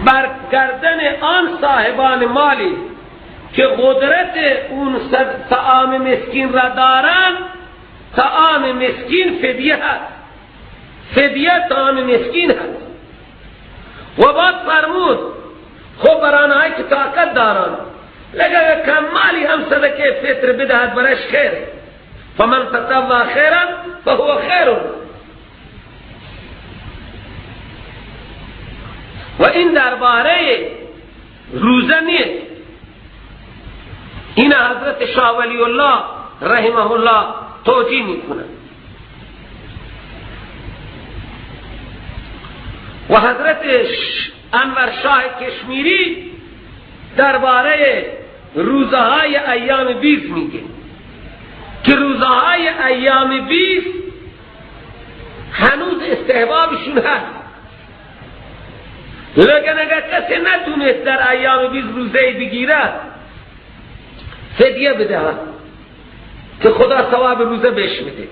بر گردن آن صاحبان مالی که قدرت اون طعام مسکین را دارند، طعام مسکین فدیه هست، فدیه طعام مسکین هست. و بعد فرمود خب بر آنهایی که طاقت دارند، لکه کم مالی هم صدقه فطر بدهد برش خیره. فمن تطوع خیرا فهو خیر. و این درباره روزه نیست. این حضرت شاه ولی الله رحمه الله توجیه میکنه. و حضرت انور شاه کشمیری درباره روزه های ایام بیز میگه که روزه های ایام بیز هنوز استحبابشون هست، لیکن اگر کسی نتونست در ایام بیز روزه بگیره فدیه بده که خدا ثواب روزه بهش بده.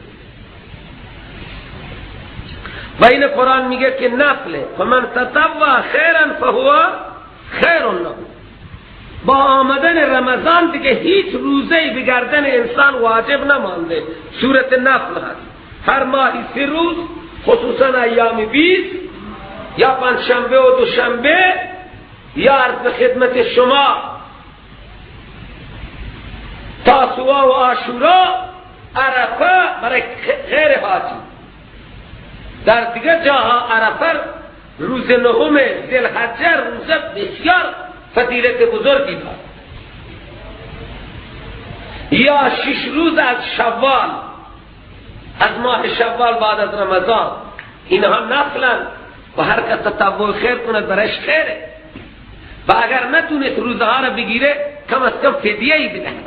و این قرآن میگه که نفله، فمن تطوع خیرا فهو خیر له. با آمدن رمضان دیگه هیچ روزه‌ای به گردن انسان واجب نمانده، صورت نفل هست. هر ماهی 3 روز، خصوصا ایام 20 یا پنجشنبه و دوشنبه، یا عرض به خدمت شما تاسوعا و عاشورا، عرفه برای غیر حاجی. در دیگه جاها عرفه روز نهم ذوالحجه روزه بسیار فضیلت بزرگی دارد. یا 6 روز از شوال، از ماه شوال بعد از رمضان، اینها نفلن و هر کس تطوع خیر کند برایش خیره. و اگر نتونست روزه ها را بگیره کم از کم فدیه ای بدهد،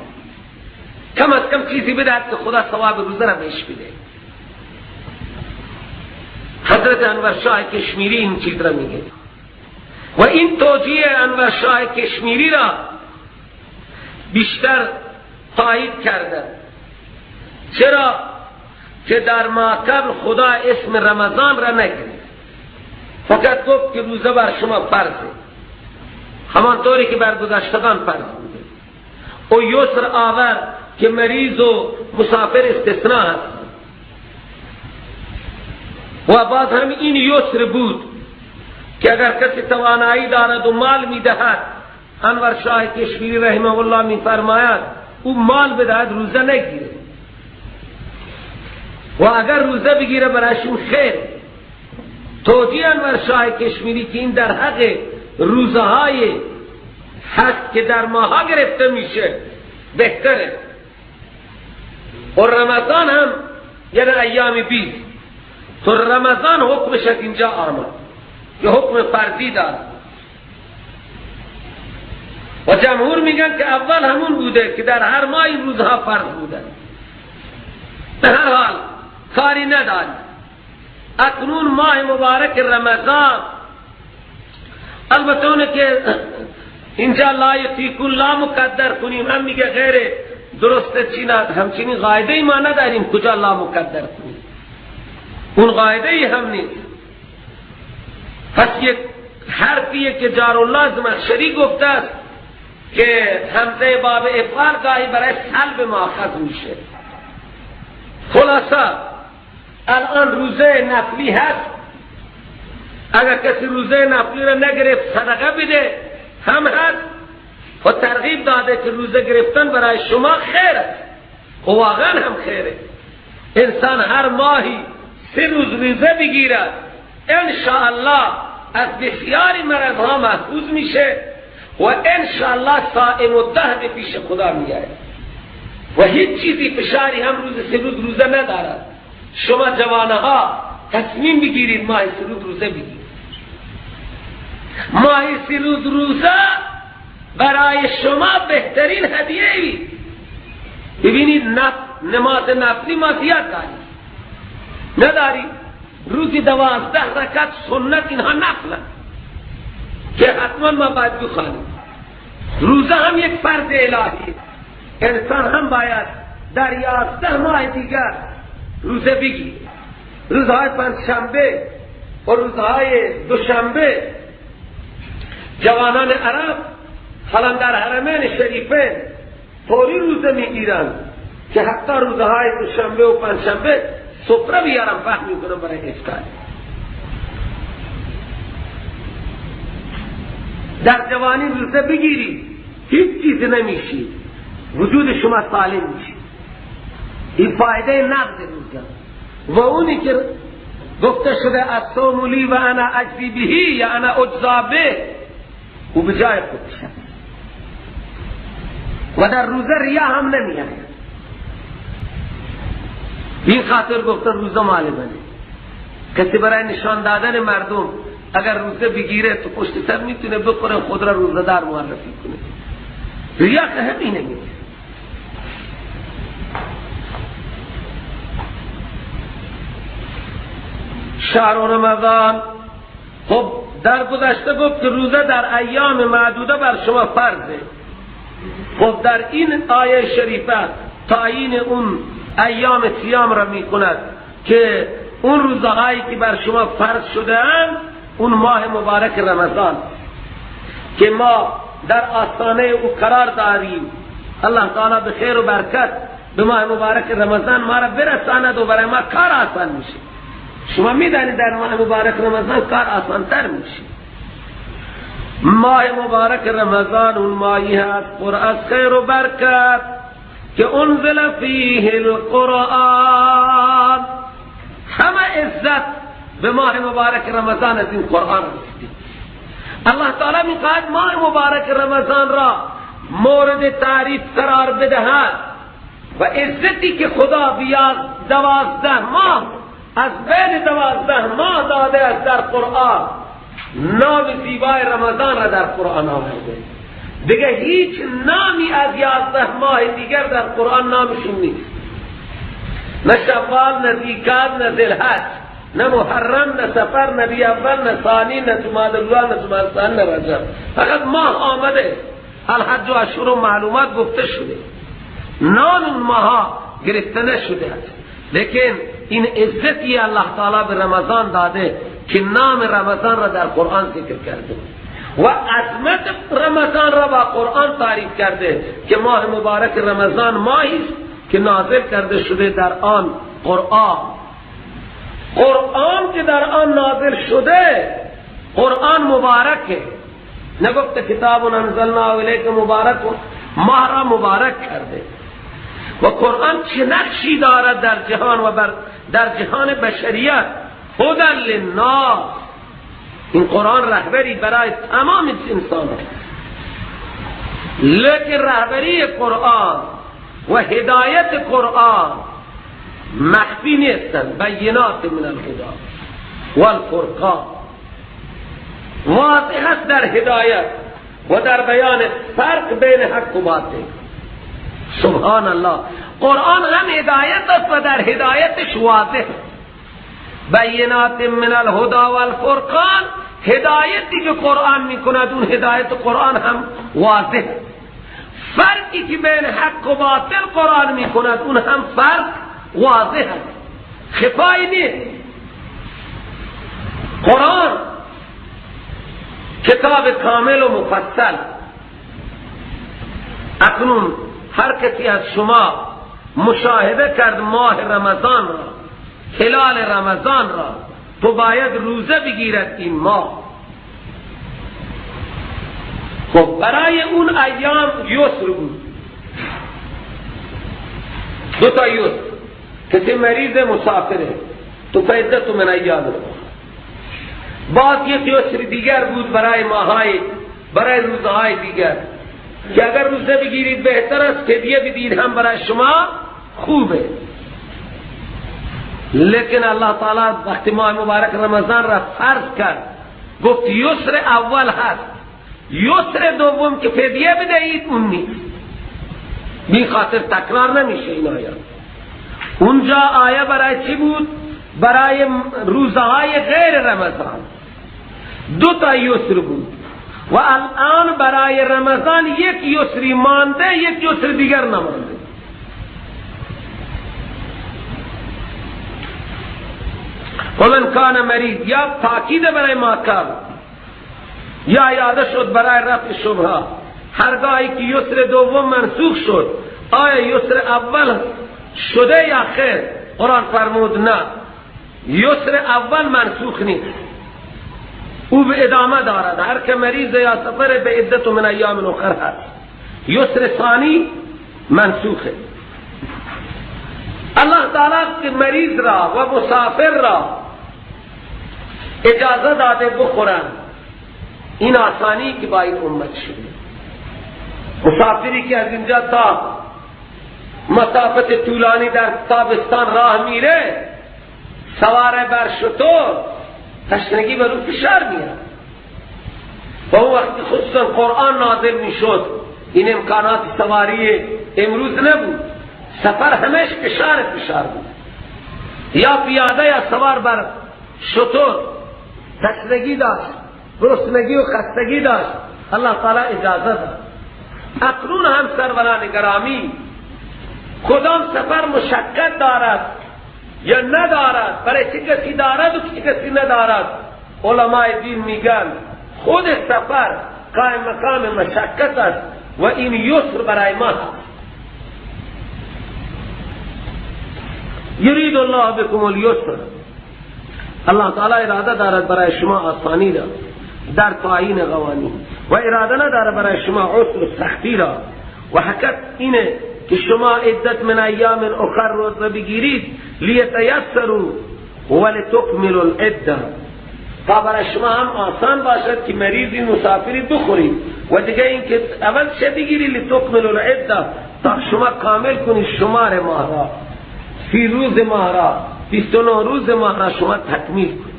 کم از کم چیزی بدهد که خدا ثواب روزه را بهش بده. حضرت انور شاه کشمیری این چیز را میگه و این توجیه انور شاه کشمیری را بیشتر تایید کرده. چرا که در ما قبل خدا اسم رمضان را نگرفت، فقط گفت که روزه بر شما فرضه، همانطوری که بر گذشتگان فرض بوده. او یسر آور که مریض و مسافر استثناء هست. و باز هم این یسر بود که اگر کسی توانایی دارد و مال میدهد، انور شاه کشمیری رحمه الله میفرماید او مال بدهد روزه نگیره، و اگر روزه بگیره برایشون خیر. توجیه انور شاه کشمیری که این در حق روزه های هست که در ماها گرفته میشه بهتره، و رمضان هم یعنی ایام 20 تو رمضان حکمش از اینجا آمد که حکم فرضی دارد. و جمهور میگن که اول همون بوده که در هر ماه این روزها فرض بوده. به هر حال کاری نداری. اکنون ماه مبارک رمضان، البته اونه که اینجا لا یطیقون لا مقدر کنیم هم میگه غیر درست چی نه، همچنین قاعده ای ما نداریم کجا لا مقدر کنیم، اون قاعده ای هم نیست. پس یک حرفیه که جار الله زمخشری گفته است که همزه باب افعال گاهی برای سلب ماخذ میشه. خلاصه الان روزه نفلی هست، اگر کسی روزه نفلی را نگرفت صدقه بده هم هست، و ترغیب داده که روزه گرفتن برای شما خیر است، و واقعا هم خیره. انسان هر ماهی 3 روز روزه بگیرد انشاءالله از بسیاری مرضها محفوظ میشه و انشاءالله صائم الدهر پیش خدا میاد و هیچ چیزی فشاری هم روز 3 روز روزه ندارد. شما جوانها تصمیم بگیرید ماه 3 روز روزه بگیرید. ماه 3 روز روزه برای شما بهترین هدیه ای. ببینید نماز نفلی ما زیاد داریم نداری، روزی 12 رکعت سنت اینها نفله که حتما ما باید بخوانیم. روزه هم یک فرض الهی، انسان هم باید در 11 ماه دیگر روزه بگیره. روزهای پنجشنبه و روزهای دوشنبه جوانان عرب حالا در حرمین شریفین طوری روزه میگیرن که حتی روزهای دوشنبه و پنجشنبه سفره بیارم فهم میکنم برای افطار. در جوانی روزه بگیری هیچ چیز نمیشی، وجود شما سالم میشه. این فایده نقد روزه. و اونی که گفته شده الصوم لی و انا اجزی به یا انا اجزا به، او به جای خودش و در روزه ریا هم نمیآید. این خاطر گفته روزه مال منه. کسی برای نشان دادن مردم اگر روزه بگیره تو پشت سر میتونه بخوره خود را روزه دار معرفی کنه. ریا که همین نمیده. شهر رمضان، خب در گذشته گفت که روزه در ایام معدوده بر شما فرضه. خب در این آیه شریفه تعیین اون ایام صیام را میکند که اون روزهایی که بر شما فرض شده اند اون ماه مبارک رمضان که ما در آستانه او قرار داریم. الله تعالی به خیر و برکت به ماه مبارک رمضان ما را برساند و برای ما کار آسان میشه. شما میدانید در ماه مبارک رمضان کار آسان تر میشه. ماه مبارک رمضان اون ماهی هست پر از خیر و برکت که انزل فیه القرآن. همه عزت به ماه مبارک رمضان از این قرآن رسید. الله تعالی میخواهد ماه مبارک رمضان را مورد تعریف قرار بدهد و عزتی که خدا بیاد 12 ماه از بین 12 ماه داده است در قرآن، نام زیبای رمضان را در قرآن آورده. دیگه هیچ نامی از 11 ماه دیگر در قرآن نامشون نیست، نه شوال، نه ذیقعد، نه ذوالحج، نه محرم، نه صفر، نه ربیع اول، نه ثانی، نه جمادی الاول، نه جمادی ثانی، نه رجب. فقط ماه آمده، الحج و اشهر و معلومات گفته شده، نام اون ماها گرفته نشده است. لیکن این عزتی الله تعالی به رمضان داده که نام رمضان را در قرآن ذکر کرده. و عظمت رمضان را با قرآن تعریف کرده که ماه مبارک رمضان ماهی است که نازل کرده شده در آن قرآن. قرآن که در آن نازل شده قرآن مبارکه، نگفت کتاب انزلنا الیک مبارک، ماه را مبارک کرده. و قرآن چه نقشی دارد در جهان و در جهان بشریت؟ هدی للناس. این قرآن رهبری برای تمام انسان ها، لیکن رهبری قرآن و هدایت قرآن مخفی نیستند، بینات من الهدی والفرقان، واضح است در هدایت و در بیان فرق بین حق و باطل. سبحان الله، قرآن هم هدایت است و در هدایتش واضح. بینات من الهدی والفرقان، هدایتی که قرآن میکند اون هدایت قرآن هم واضح. فرقی که بین حق و باطل قرآن میکند اون هم فرق واضح است، خفایی نیست. قرآن کتاب کامل و مفصل. اکنون هر کسی از شما مشاهده کرد ماه رمضان را، هلال رمضان را، تو باید روزه بگیرد این ماه. خب برای اون ایام یسر بود، دو تا یسر. کسی مریض مسافره تو فعدت من ایام رو. باز یک یسر دیگر بود برای ماهای، برای روزهای دیگر، که اگر روزه بگیرید بهتر است، فدیه بدید هم برای شما خوبه. لیکن الله تعالی وقتی ماه مبارک رمضان را فرض کرد گفت یسر اول هست، یسر دوم که فدیه بدهید اون نیست. بی خاطر تکرار نمیشه این آیه. اونجا آیه برای چی بود؟ برای روزهای غیر رمضان دو تا یسر بود و الان برای رمضان یک یسری مانده، یک یسر دیگر نمانده. ومن کان مریض، یا تاکید برای ماکان یا یاده شد برای رفع شبهه. هرگاهی که یسر دوم منسوخ شد، آیا یسر اول شده یا خیر؟ قرآن فرمود نه، یسر اول منسوخ نیست، او به ادامه دارد. هر که مریض یا سفر به عدت من ایام اخر هست. یسر ثانی منسوخه. الله تعالی که مریض را و مسافر را اجازه داده بخورن، این آسانی که با این امت شده. مسافری که از اینجا تا مسافت طولانی در تابستان راه میره، سوار بر شتر، تشنگی بر او فشار میاد. و اون وقتی خصوصا قرآن نازل میشد، این امکانات سواری امروز نبود، سفر همش فشار فشار بود، یا پیاده یا سوار بر شتر. تشنگی داشت، گرسنگی و خستگی داشت، الله تعالی اجازه داد. اکنون هم سروران گرامی، کدام سفر مشقت دارد یا ندارد، برای چه کسی دارد و چه کسی ندارد؟ علمای دین میگن خود سفر قائم مقام مشقت است و این یسر برای ما هست. یرید الله بكم اليسر، الله تعالی اراده دارد برای شما آسانی را در تعیین قوانین و اراده نداره برای شما عسر و سختی را. و حقیقت اینه که شما عدت من ایام اخر روزه بگیرید، لیتیسروا ولتکملوا العده، تا برای شما هم آسان باشد که مریضی مسافری بخورید و دیگه اینکه اول چه بگیری، لتکملوا العده، تا شما کامل کنید شمار ماه را، 30 روز ماه را، 29 روز ماه را شما تکمیل کنید.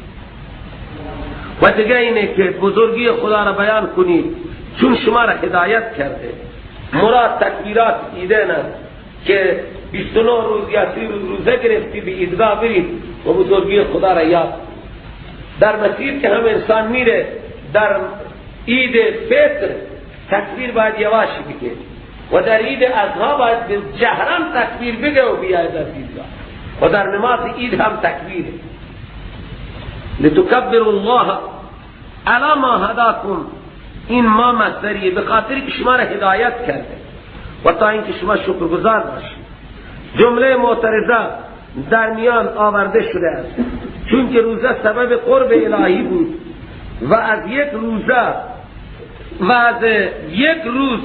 و دیگه اینه که بزرگی خدا را بیان کنید، چون شما را هدایت کرده. مراد تکبیرات ایدن است که 29 روز یا 30 روز روزه گرفتی به عیدگاه برید و بزرگی خدا را یاد. در مسیر که هم انسان میره در عید فطر تکبیر باید یواش بگه و در عید اضحی باید به جهران تکبیر بگه و بیاید از عیدگاه، و در نماز عید هم تکبیره. لتکبروا الله علی ما هداکم، این ما مصدریه، به خاطر که شما را هدایت کرده و تا اینکه شما شکرگزار باشید. جمله معترضه در میان آورده شده است، چون که روزه سبب قرب الهی بود و از یک روزه و از یک روز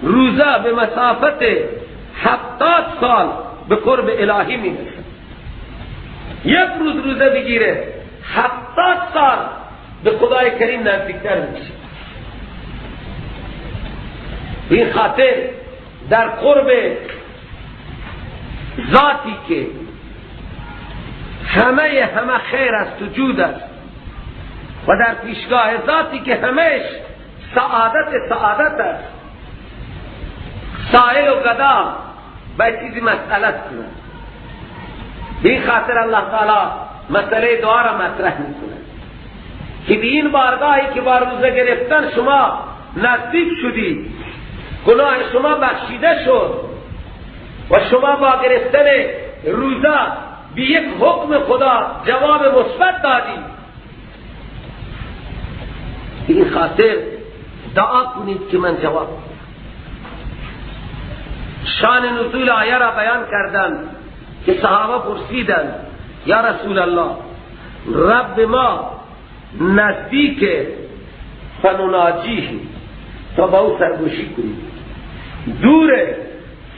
روزه به مسافت 70 سال به قرب الهی می رسد. یک روز روزه بگیره 70 سال به خدای کریم نزدیکتر میشه. این خاطر در قرب ذاتی که همه خیر است و جود است و در پیشگاه ذاتی که همش سعادت است، سائل و گدا باید چیزی مسئلت کنند. به این خاطر الله تعالی مسئله دعا را مطرح میکنه که به این بارگاهی که با روزه گرفتن شما نزدیک شدید، گناه شما بخشیده شد و شما با گرفتن روزه به یک حکم خدا جواب مثبت دادید، به این خاطر دعا کنید که من جواب. شان نزول آیه را بیان کردند که صحابه پرسیدند یا رسول الله، رب ما نزدیک فنناجیه تا با او سرگوشی کنیم، دور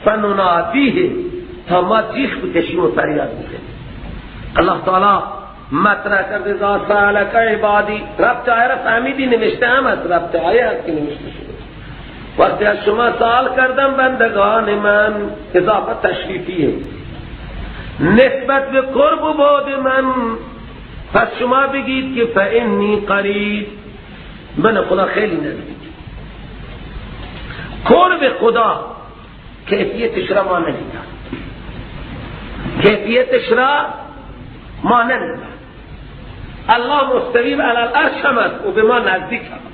فننادیه تا ما جیخ بکشیم و فریاد بکنیم. الله تعالی مطرح کرد اذا سألک عبادی، ربط آیه را فهمیدی؟ نوشته هم هست، ربط آیه هست که نوشته شده. وقتی از شما سوال کردم بندگان من، اضافه تشریفیه نسبت به قرب و بعد من، پس شما بگید که فانی قریب، من خدا خیلی نزدیک. قرب خدا کیفیتش را ما نمیدانیم، کیفیتش را ما نمیدانیم. الله مستوی علی العرش هم است و به ما نزدیک هم است.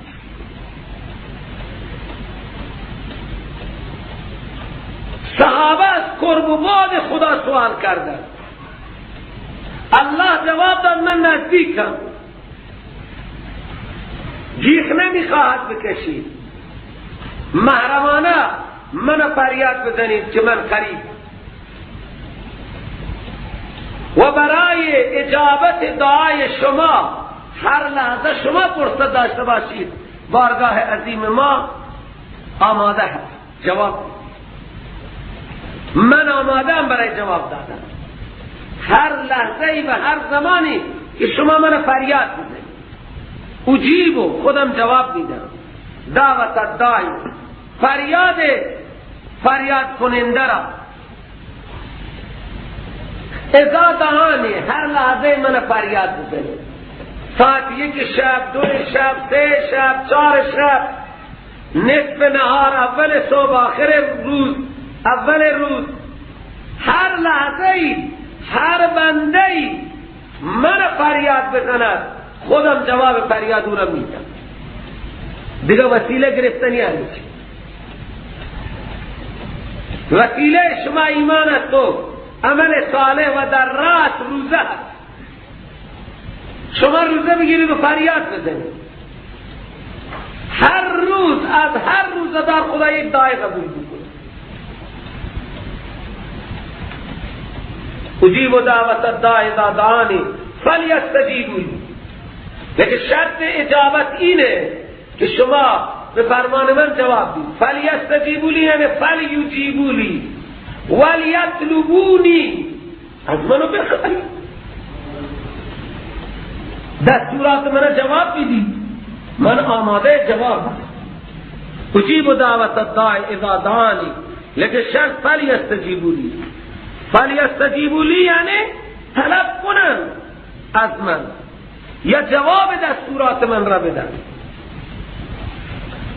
صحابه از قرب و بعد خدا سوال کردند، الله جواب داد من نزدیکم، جیخ نمیخواهد بکشید، محرمانه من فریاد بزنید که من قریب. و برای اجابت دعای شما هر لحظه شما فرصت داشته باشید، بارگاه عظیم ما آماده هست جواب. من آماده ام برای جواب دادن هر لحظه و هر زمانی که شما من فریاد بزنید، اجیب، خودم جواب میدم. دعوت الداعی، فریاد کننده را، اذا دعانی، هر لحظه من فریاد بزنید، ساعت 1 شب، 2 شب، 3 شب، 4 شب، نصف نهار، اول صبح، آخر روز، اول روز، هر لحظه ای هر بنده ای من فریاد بزند، خودم جواب فریاد او را میدم. دیگه وسیله گرفتن یعنی چی؟ وسیله شما ایمان است و عمل صالح و در رأس روزه است. شما روزه بگیرید و فریاد بزنید، هر روز از هر روزه دار خدا یک دعای قبول میکنه. اجیب دعوت الداع اذا دعانی فلیستجیبوا لی. لیکن شرط اجابت اینه که شما به فرمان من جواب دید. فلیستجیبوا لی یعنی فلیجیبوا لی ولیطلبونی، از منو بخواهید، دستورات من جواب بدید، من آماده جواب. اجیب دعوت الداع اذا دعانی، لیکن شرط فلیستجیبوا لی. فلیستجیبوا لی یعنی طلب کنن از من یا جواب دستورات من را بدن.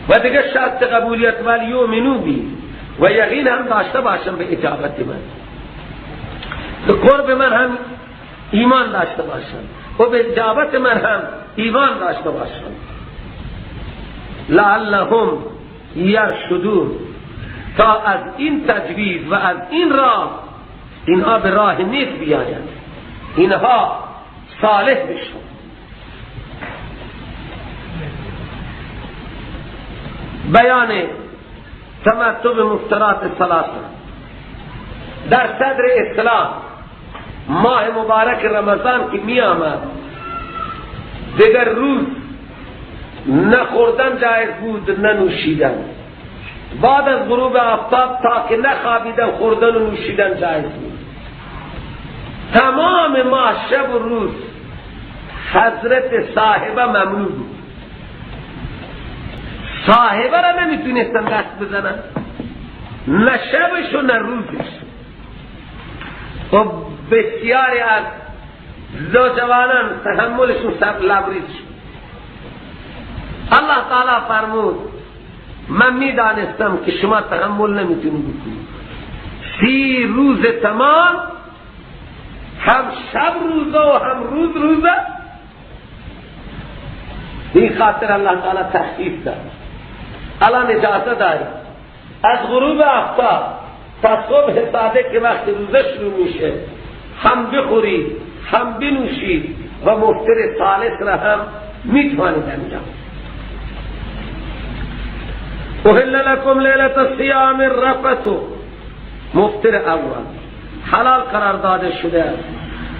و دیگه شرط قبولیت ولیؤمنوا بی، و یقین هم داشته باشم به اجابت من، به قرب من هم ایمان داشته باشم و به اجابت من هم ایمان داشته باشم. لعلهم یرشدون، تا از این تجویز و از این راه اینها به راه نیک بیایند، اینها صالح بشن. بیان تمتع به مفترات ثلاثه. در صدر اسلام ماه مبارک رمضان که می آمد، دیگر روز نه خوردن جایز بود نه نوشیدن. بعد از غروب آفتاب تا که نخوابیدن خوردن و نوشیدن جایز بود. تمام ماه شب و روز حضرت صاحبه ممنوع بود. صاحبه را نمیتونستن دست بزنن، نه شبش و نه روزش. و بسیاری از نوجوانان تحملشون لبریز شد. الله تعالی فرمود من میدانستم که شما تحمل نمیتونید بکنید. 30 روز تمام، هم شب روزه و هم روز روزه. این خاطر الله تعالی تخفیف داد. الان اجازه داری از غروب آفتاب تا صبح صادق که وقت روزه شروع میشه هم بخورید هم بنوشید و مفطر ثالث را هم میتوانید انجام. احل لکم لیلة الصیام الرفث، مفطر اول حلال قرار داده شده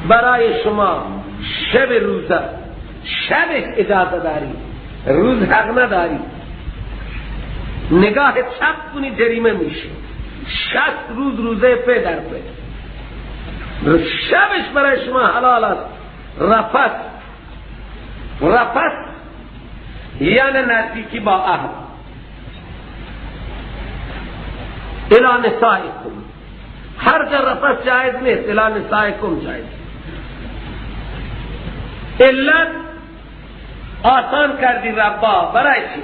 برای شما شب روزه. شبش اجازه داری، روز حق نداری. نگاه چپ کنی جریمه میشه. 60 روز روزه پی در پی، شبش برای شما حلال است. رفث، رفث یعنی نزدیکی با اهل. الی نسائکم، هر جا رفث جایز نیست، الی نسائکم جایز. علت آسان کردی ربا برای چی؟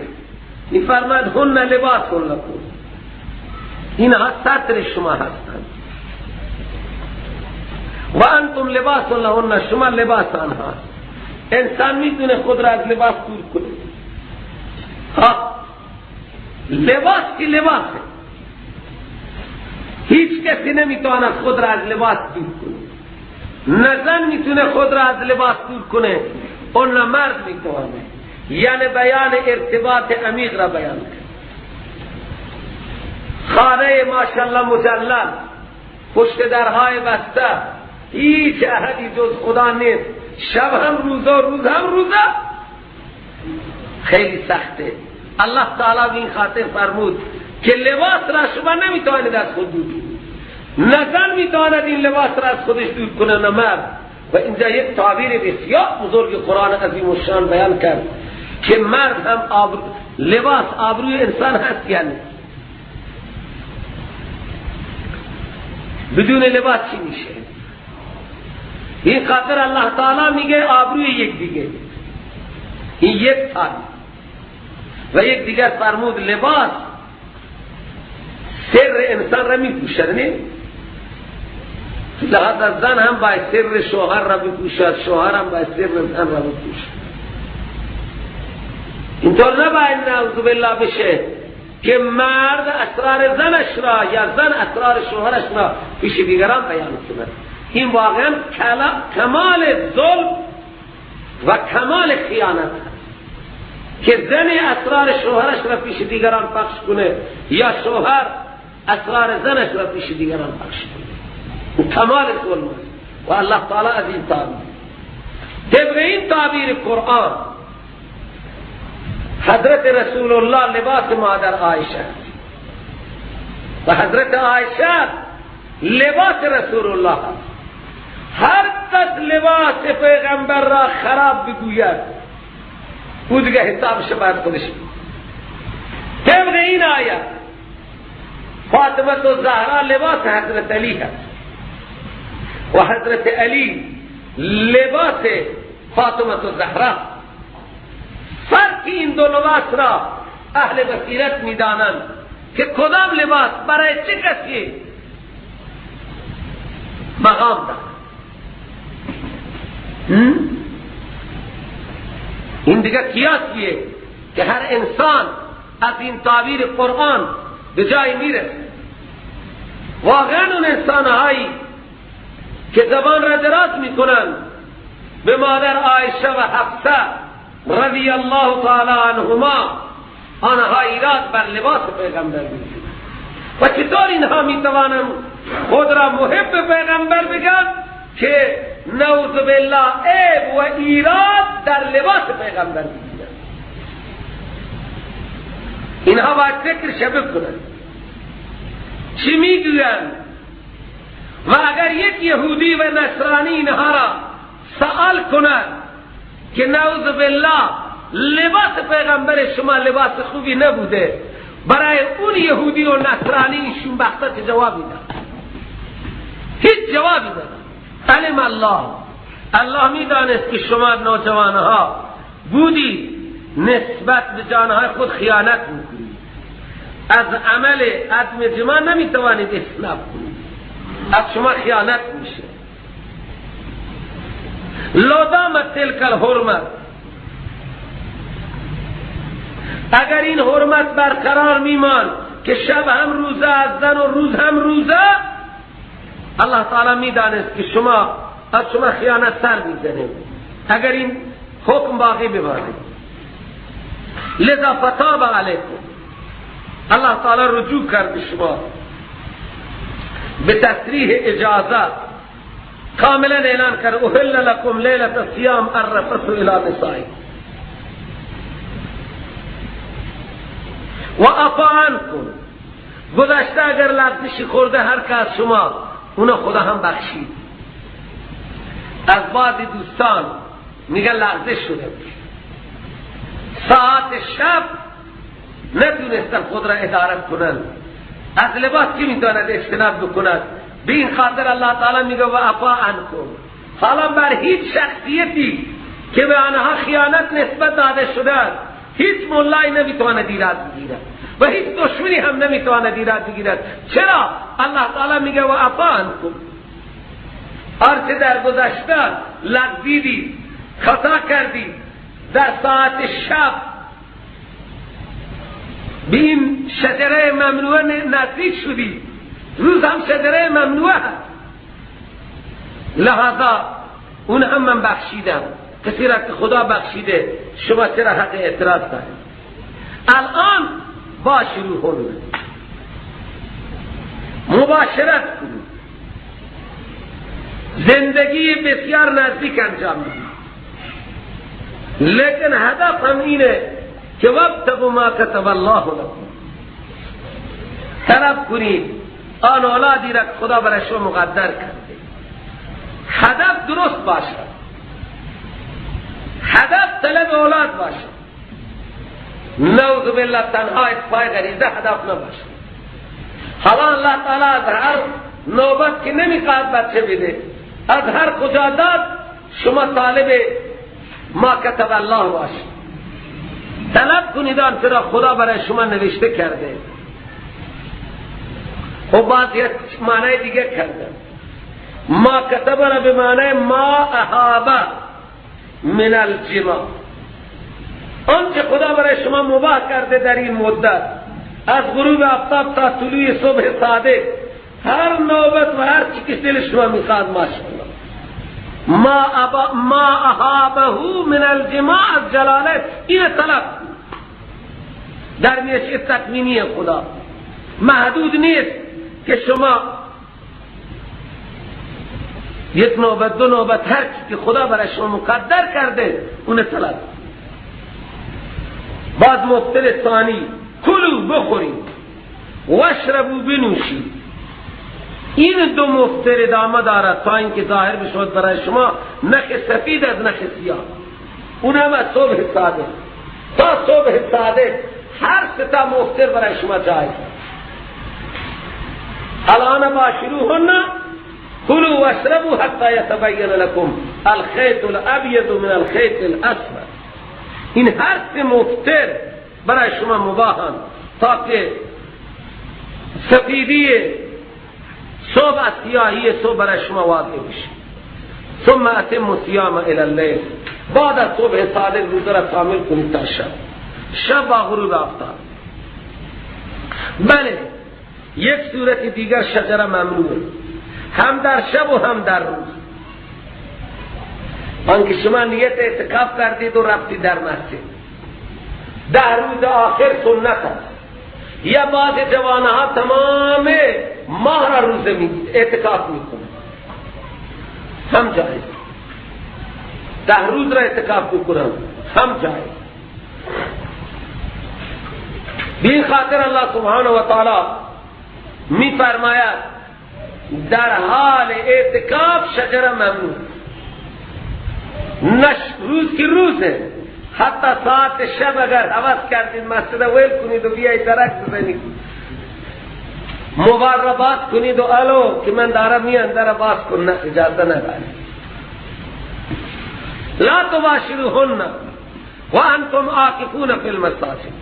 میفرماد هن لباس لکم، اینها ستر شما هستند. و انتم لباس لهن، شما لباس آنها. انسان میتونه خود را از لباس دور کنه. ها، لباس کی لباسه، هیچ کسی نمیتواند خود را از لباس دور کنه. نه زن میتونه خود را از لباس دور کنه و نه مرد میتونه. یعنی بیان ارتباط عمیق را بیان کرد. خانه ماشاءالله مجلل، پشت درهای بسته، هیچ احدی جز خدا نیست، شب هم روزه روز هم روزه، خیلی سخته. الله تعالی به این خاطر فرمود که لباس را شما نمیتوانید از خود دور کنید. نه زن میتواند این لباس را از خودش دور کنه نه مرد. و اینجا یک تعبیر بسیار بزرگ قرآن عظیم الشان بیان کرد که مرد هم لباس آبروی انسان هست. یعنی بدون لباس چی میشه؟ این خاطر الله تعالی میگه آبروی یک دیگه، این یک تعبیر. و یک دیگر فرمود لباس سر انسان را میپوشد، نه؟ لحاظ زن هم باید سر شوهر را بپوشد، شوهر هم باید سر زن را بپوشد. اینطور نباید نعوذ بالله بشه که مرد اسرار زنش را یا زن اسرار شوهرش را پیش دیگران بیان کند. این واقعا کمال ظلم و کمال خیانت هست که زن اسرار شوهرش را پیش دیگران پخش کنه یا شوهر اسرار زنش را پیش دیگران پخش کنه. کمال ظلم است. و الله تعالی از این تعبیر، طبق این تعبیر قرآن، حضرت رسول الله لباس مادر عایشه و حضرت عایشه لباس رسول الله. هر کس لباس پیغمبر را خراب بگوید او دیگه حسابش باید خودش بگوید. طبق این آیه فاطمه الزهرا لباس حضرت علی هست و حضرت علی لباس فاطمه الزهرا. فرق این دو لباس را اهل بصیرت میدانند که کدام لباس برای چه کسی مقام دارد. این دیگه قیاسیه که هر انسان از این تعبیر قرآن به جای میرسه. واقعا اون انسانهایی که زبان را دراز میکنند به مادر عایشه و حفصه رضی الله تعالی عنهما آنها ایراد بر لباس پیغمبر میگیرند. و چطور اینها میتوانند خود را محب پیغمبر بگن که نعوذ بالله عیب و ایراد در لباس پیغمبر میگیرند؟ اینها باید فکر شبه کنند چی میگویند. و اگر یک یهودی و نصرانی اینها را سوال کند که نعوذ بالله لباس پیغمبر شما لباس خوبی نبوده، برای اون یهودی و نصرانی ایشون بخته جوابی داد؟ هیچ جوابی نداد. علم الله، الله میدانست که شما نوجوانها بودی نسبت به جانهای خود خیانت میکنید، از عمل عدم جماع نمیتوانید اجتناب کنید، از شما خیانت میشه. لو دامت تلک الحرمت، اگر این حرمت برقرار میمان که شب هم روزه از زن و روز هم روزه، الله تعالی میدانست که شما از شما خیانت سر میزنه اگر این حکم باقی بماند. لذا فتاب علیکم، الله تعالی رجوع کرد به شما به تصریح اجازه، کاملا اعلان کرد احل لکم لیلة الصیام الرفث الی نسائکم و عفا عنکم. گذشته اگر لغزشی خورده هر کس شما، اونو خدا هم بخشید. از بعضی دوستان میگن لغزش شده، ساعت شب نتونستن خود را اداره کنن، از لباس کی میتواند اجتناب بکند؟ به این خاطر الله تعالی میگه و عفا عنکم. حالا بر هیچ شخصیتی که به آنها خیانت نسبت داده شده هیچ مولایی نمیتواند ایراد بگیرد و هیچ دشمنی هم نمیتواند ایراد بگیرد. چرا؟ الله تعالی میگه و عفا عنکم. هرچه در گذشته لغزیدی، خطا کردی، در ساعت شب به این شجره ممنوعه نزدیک شدی، روز هم شجره ممنوعه هست، لحظا اون هم من بخشیدم. کسی را که خدا بخشیده شما چرا حق اعتراض دارید؟ الان با شروع کنید، مباشرت کنید، زندگی بسیار نزدیک انجام بدید، لیکن هدف هم اینه که وابتغوا ما کتب الله لکم، طلب کنید آن اولادی را که خدا برای شما مقدر کرده. هدف درست باشد، هدف طلب اولاد باشد، نعوذ بالله تنها اطفای غریزه هدف نباشد. حالا الله تعالی از هر نوبت که نمیخواد بچه بده، از هر کجا داد، شما طالب ما کتب الله باشد. طلب کنید آن را خدا برای شما نوشته کرده. و بعد یک معنی دیگه کرده، ما کتب را به معنی ما احابه من الجماع، آنچه خدا برای شما مباح کرده در این مدت از غروب آفتاب تا طلوع صبح صادق، هر نوبت و هر چی که دل شما میخواد، ماشاءالله. ما احابه من الجماع از جلاله، این طلب در میشه تکوینی خدا محدود نیست که شما یک نوبت دو نوبت، هر چی که خدا برای شما مقدر کرده اون طلب. باز مبتل ثانی، کلو بخورید واشربو بنوشید. این دو مفتر ادامه دارد تا اینکه ظاهر بشود برای شما نخ سفید از نخ سیاه، اون هم از صبح صادق تا صبح صادق هر سه تا مفتر برای شما جایز. الان باشروهن کلوا واشربوا حتی یتبین لکم الخیط الابیض من الخیط الاسود. این هر سه مفتر برای شما مباحند تا که سفیدی صبح از سیاهی صبح برای شما واضح بشه. ثم اتموا الصیام الی اللیل، بعد از صبح صادق روزه را کامل کنید تا شب، شب با غروب آفتاب. بله، یک صورت دیگر شجره ممنوعه، هم در شب و هم در روز. آنکه شما نیت اعتکاف کردید و رفتید در مسجد، 10 روز آخر سنت است. یا بعض جوانها تمام ماه را روزه می اعتکاف میکنه، هم جایز. 10 روز را اعتکاف میکنن، هم جایز. بی خاطر الله سبحانه و تعالی می فرماید در حال اعتکاف شجره ممنوع. نش روز کی روزه، حتی ساعت شب اگر هوس کردید مسجد ویل کنید و بیایید درک بزنید، موبایل را باز کنید و الو که من دارم میان در باز کن، نه اجازه ندارید. لا تباشروهن وانتم عاکفون فی المساجد،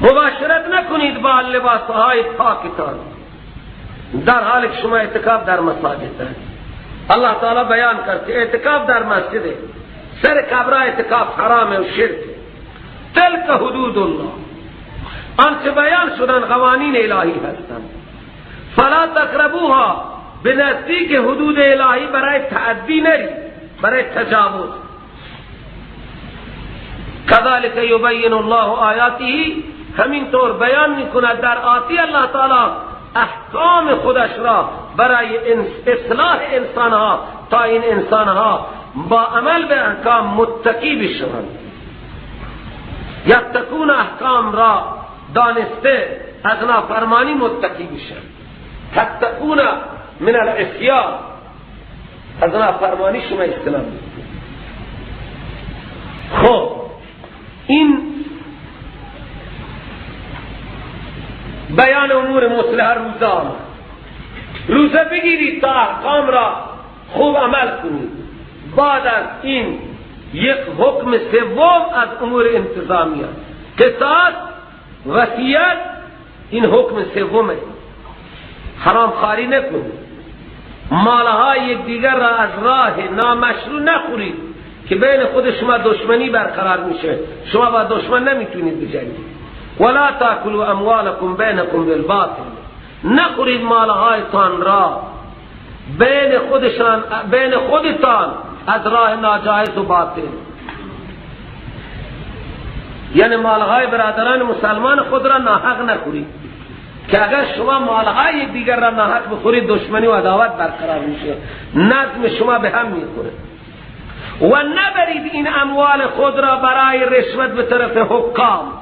مباشرت نکنید با لباسهای پاکتان در حال که شما اعتکاف در مساجد دارید. الله تعالی بیان کرد که اعتکاف در مسجد، سر قبر اعتکاف حرام و شرک. تلک حدود الله، آنچه بیان شدن قوانین الهی هستند. فلا تقربوها، به نزدیک حدود الهی برای تعدی نرید، برای تجاوز. کذالک یبین الله آیاته، همین طور بیان میکند در آتی الله تعالی احکام خودش را برای اصلاح انسانها، تا این انسانها با عمل به احکام متقی بشوند. یتقون احکام را دانسته از نافرمانی متقی بشوند. تتقون من العصیان، از نافرمانی شما اجتناب میکنید. خب این بیان امور مصلحه روزه آمد. روزه بگیرید تا احکام را خوب عمل کنید. بعد از این یک حکم سوم از امور انتظامیه، قصاص، وصیت، این حکم سومه. حرام خواری نکنید، مالهای یکدیگر را از راه نامشروع نخورید که بین خود شما دشمنی برقرار میشه، شما با دشمن نمیتونید بجنگید. ولا تاکلوا اموالکم بینکم بالباطل، نخورید مالهایتان را بین خودتان از راه ناجایز و باطل. یعنی مالهای برادران مسلمان خود را ناحق نخورید، که اگر شما مالهای دیگر را ناحق بخورید دشمنی و عداوت برقرار میشه، نظم شما به هم میخوره. و نبرید این اموال خود را برای رشوت به طرف حکام،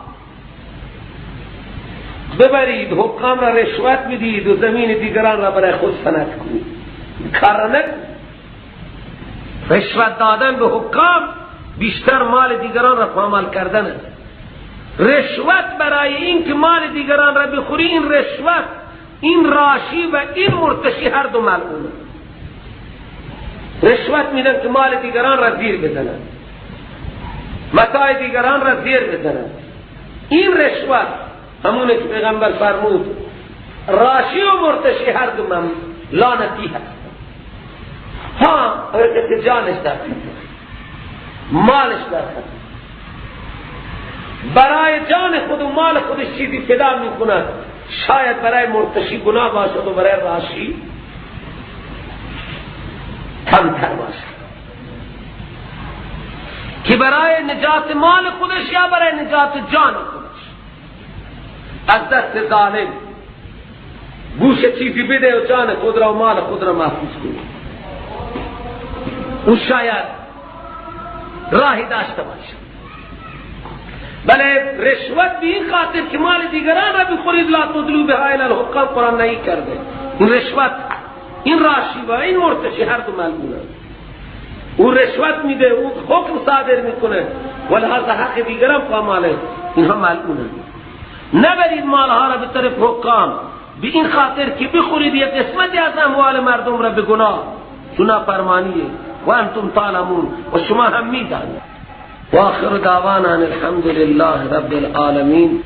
ببرید حکام را رشوت بدید و زمین دیگران را برای خود سند کنید. کار نکنید. رشوت دادن به حکام بیشتر مال دیگران را پامال کردن است. رشوت برای این که مال دیگران را بخوری، این رشوت، این راشی و این مرتشی هر دو ملعونه. رشوت میدن که مال دیگران را زیر بزنن، متاع دیگران را زیر بزنن. این رشوت همونه که پیغمبر فرمود راشی و مرتشی هر دو لعنتی هست. ها اگر کسی جانش در خطر، مالش در خطر، برای جان خود و مال خودش چیزی فدا میکند، شاید برای مرتشی گناه باشد و برای راشی کمتر باشد، که برای نجات مال خودش یا برای نجات جان خودش از دست ظالم گوش چیزی بده و جان خود را و مال خود را محفوظ کنه، او شاید راهی داشته باشه. بله رشوت به این خاطر که مال دیگران را بخورید، لا تدلو بها الی الحکام، قرآن نهی کرده. این رشوت، این راشی و این مرتشی هر دو ملعونه. او رشوت میده، او حکم صادر میکنه، ولهذا حق دیگران پاماله، اینها ملعونه. نبرید مالها را به طرف حکام به این خاطر که بخورید یک قسمتی از اموال مردم را به گناه، چون نافرمانیه. و انتم تعلمون، و شما هم میدانید. و آخر دعوانا ان الحمد لله رب العالمین.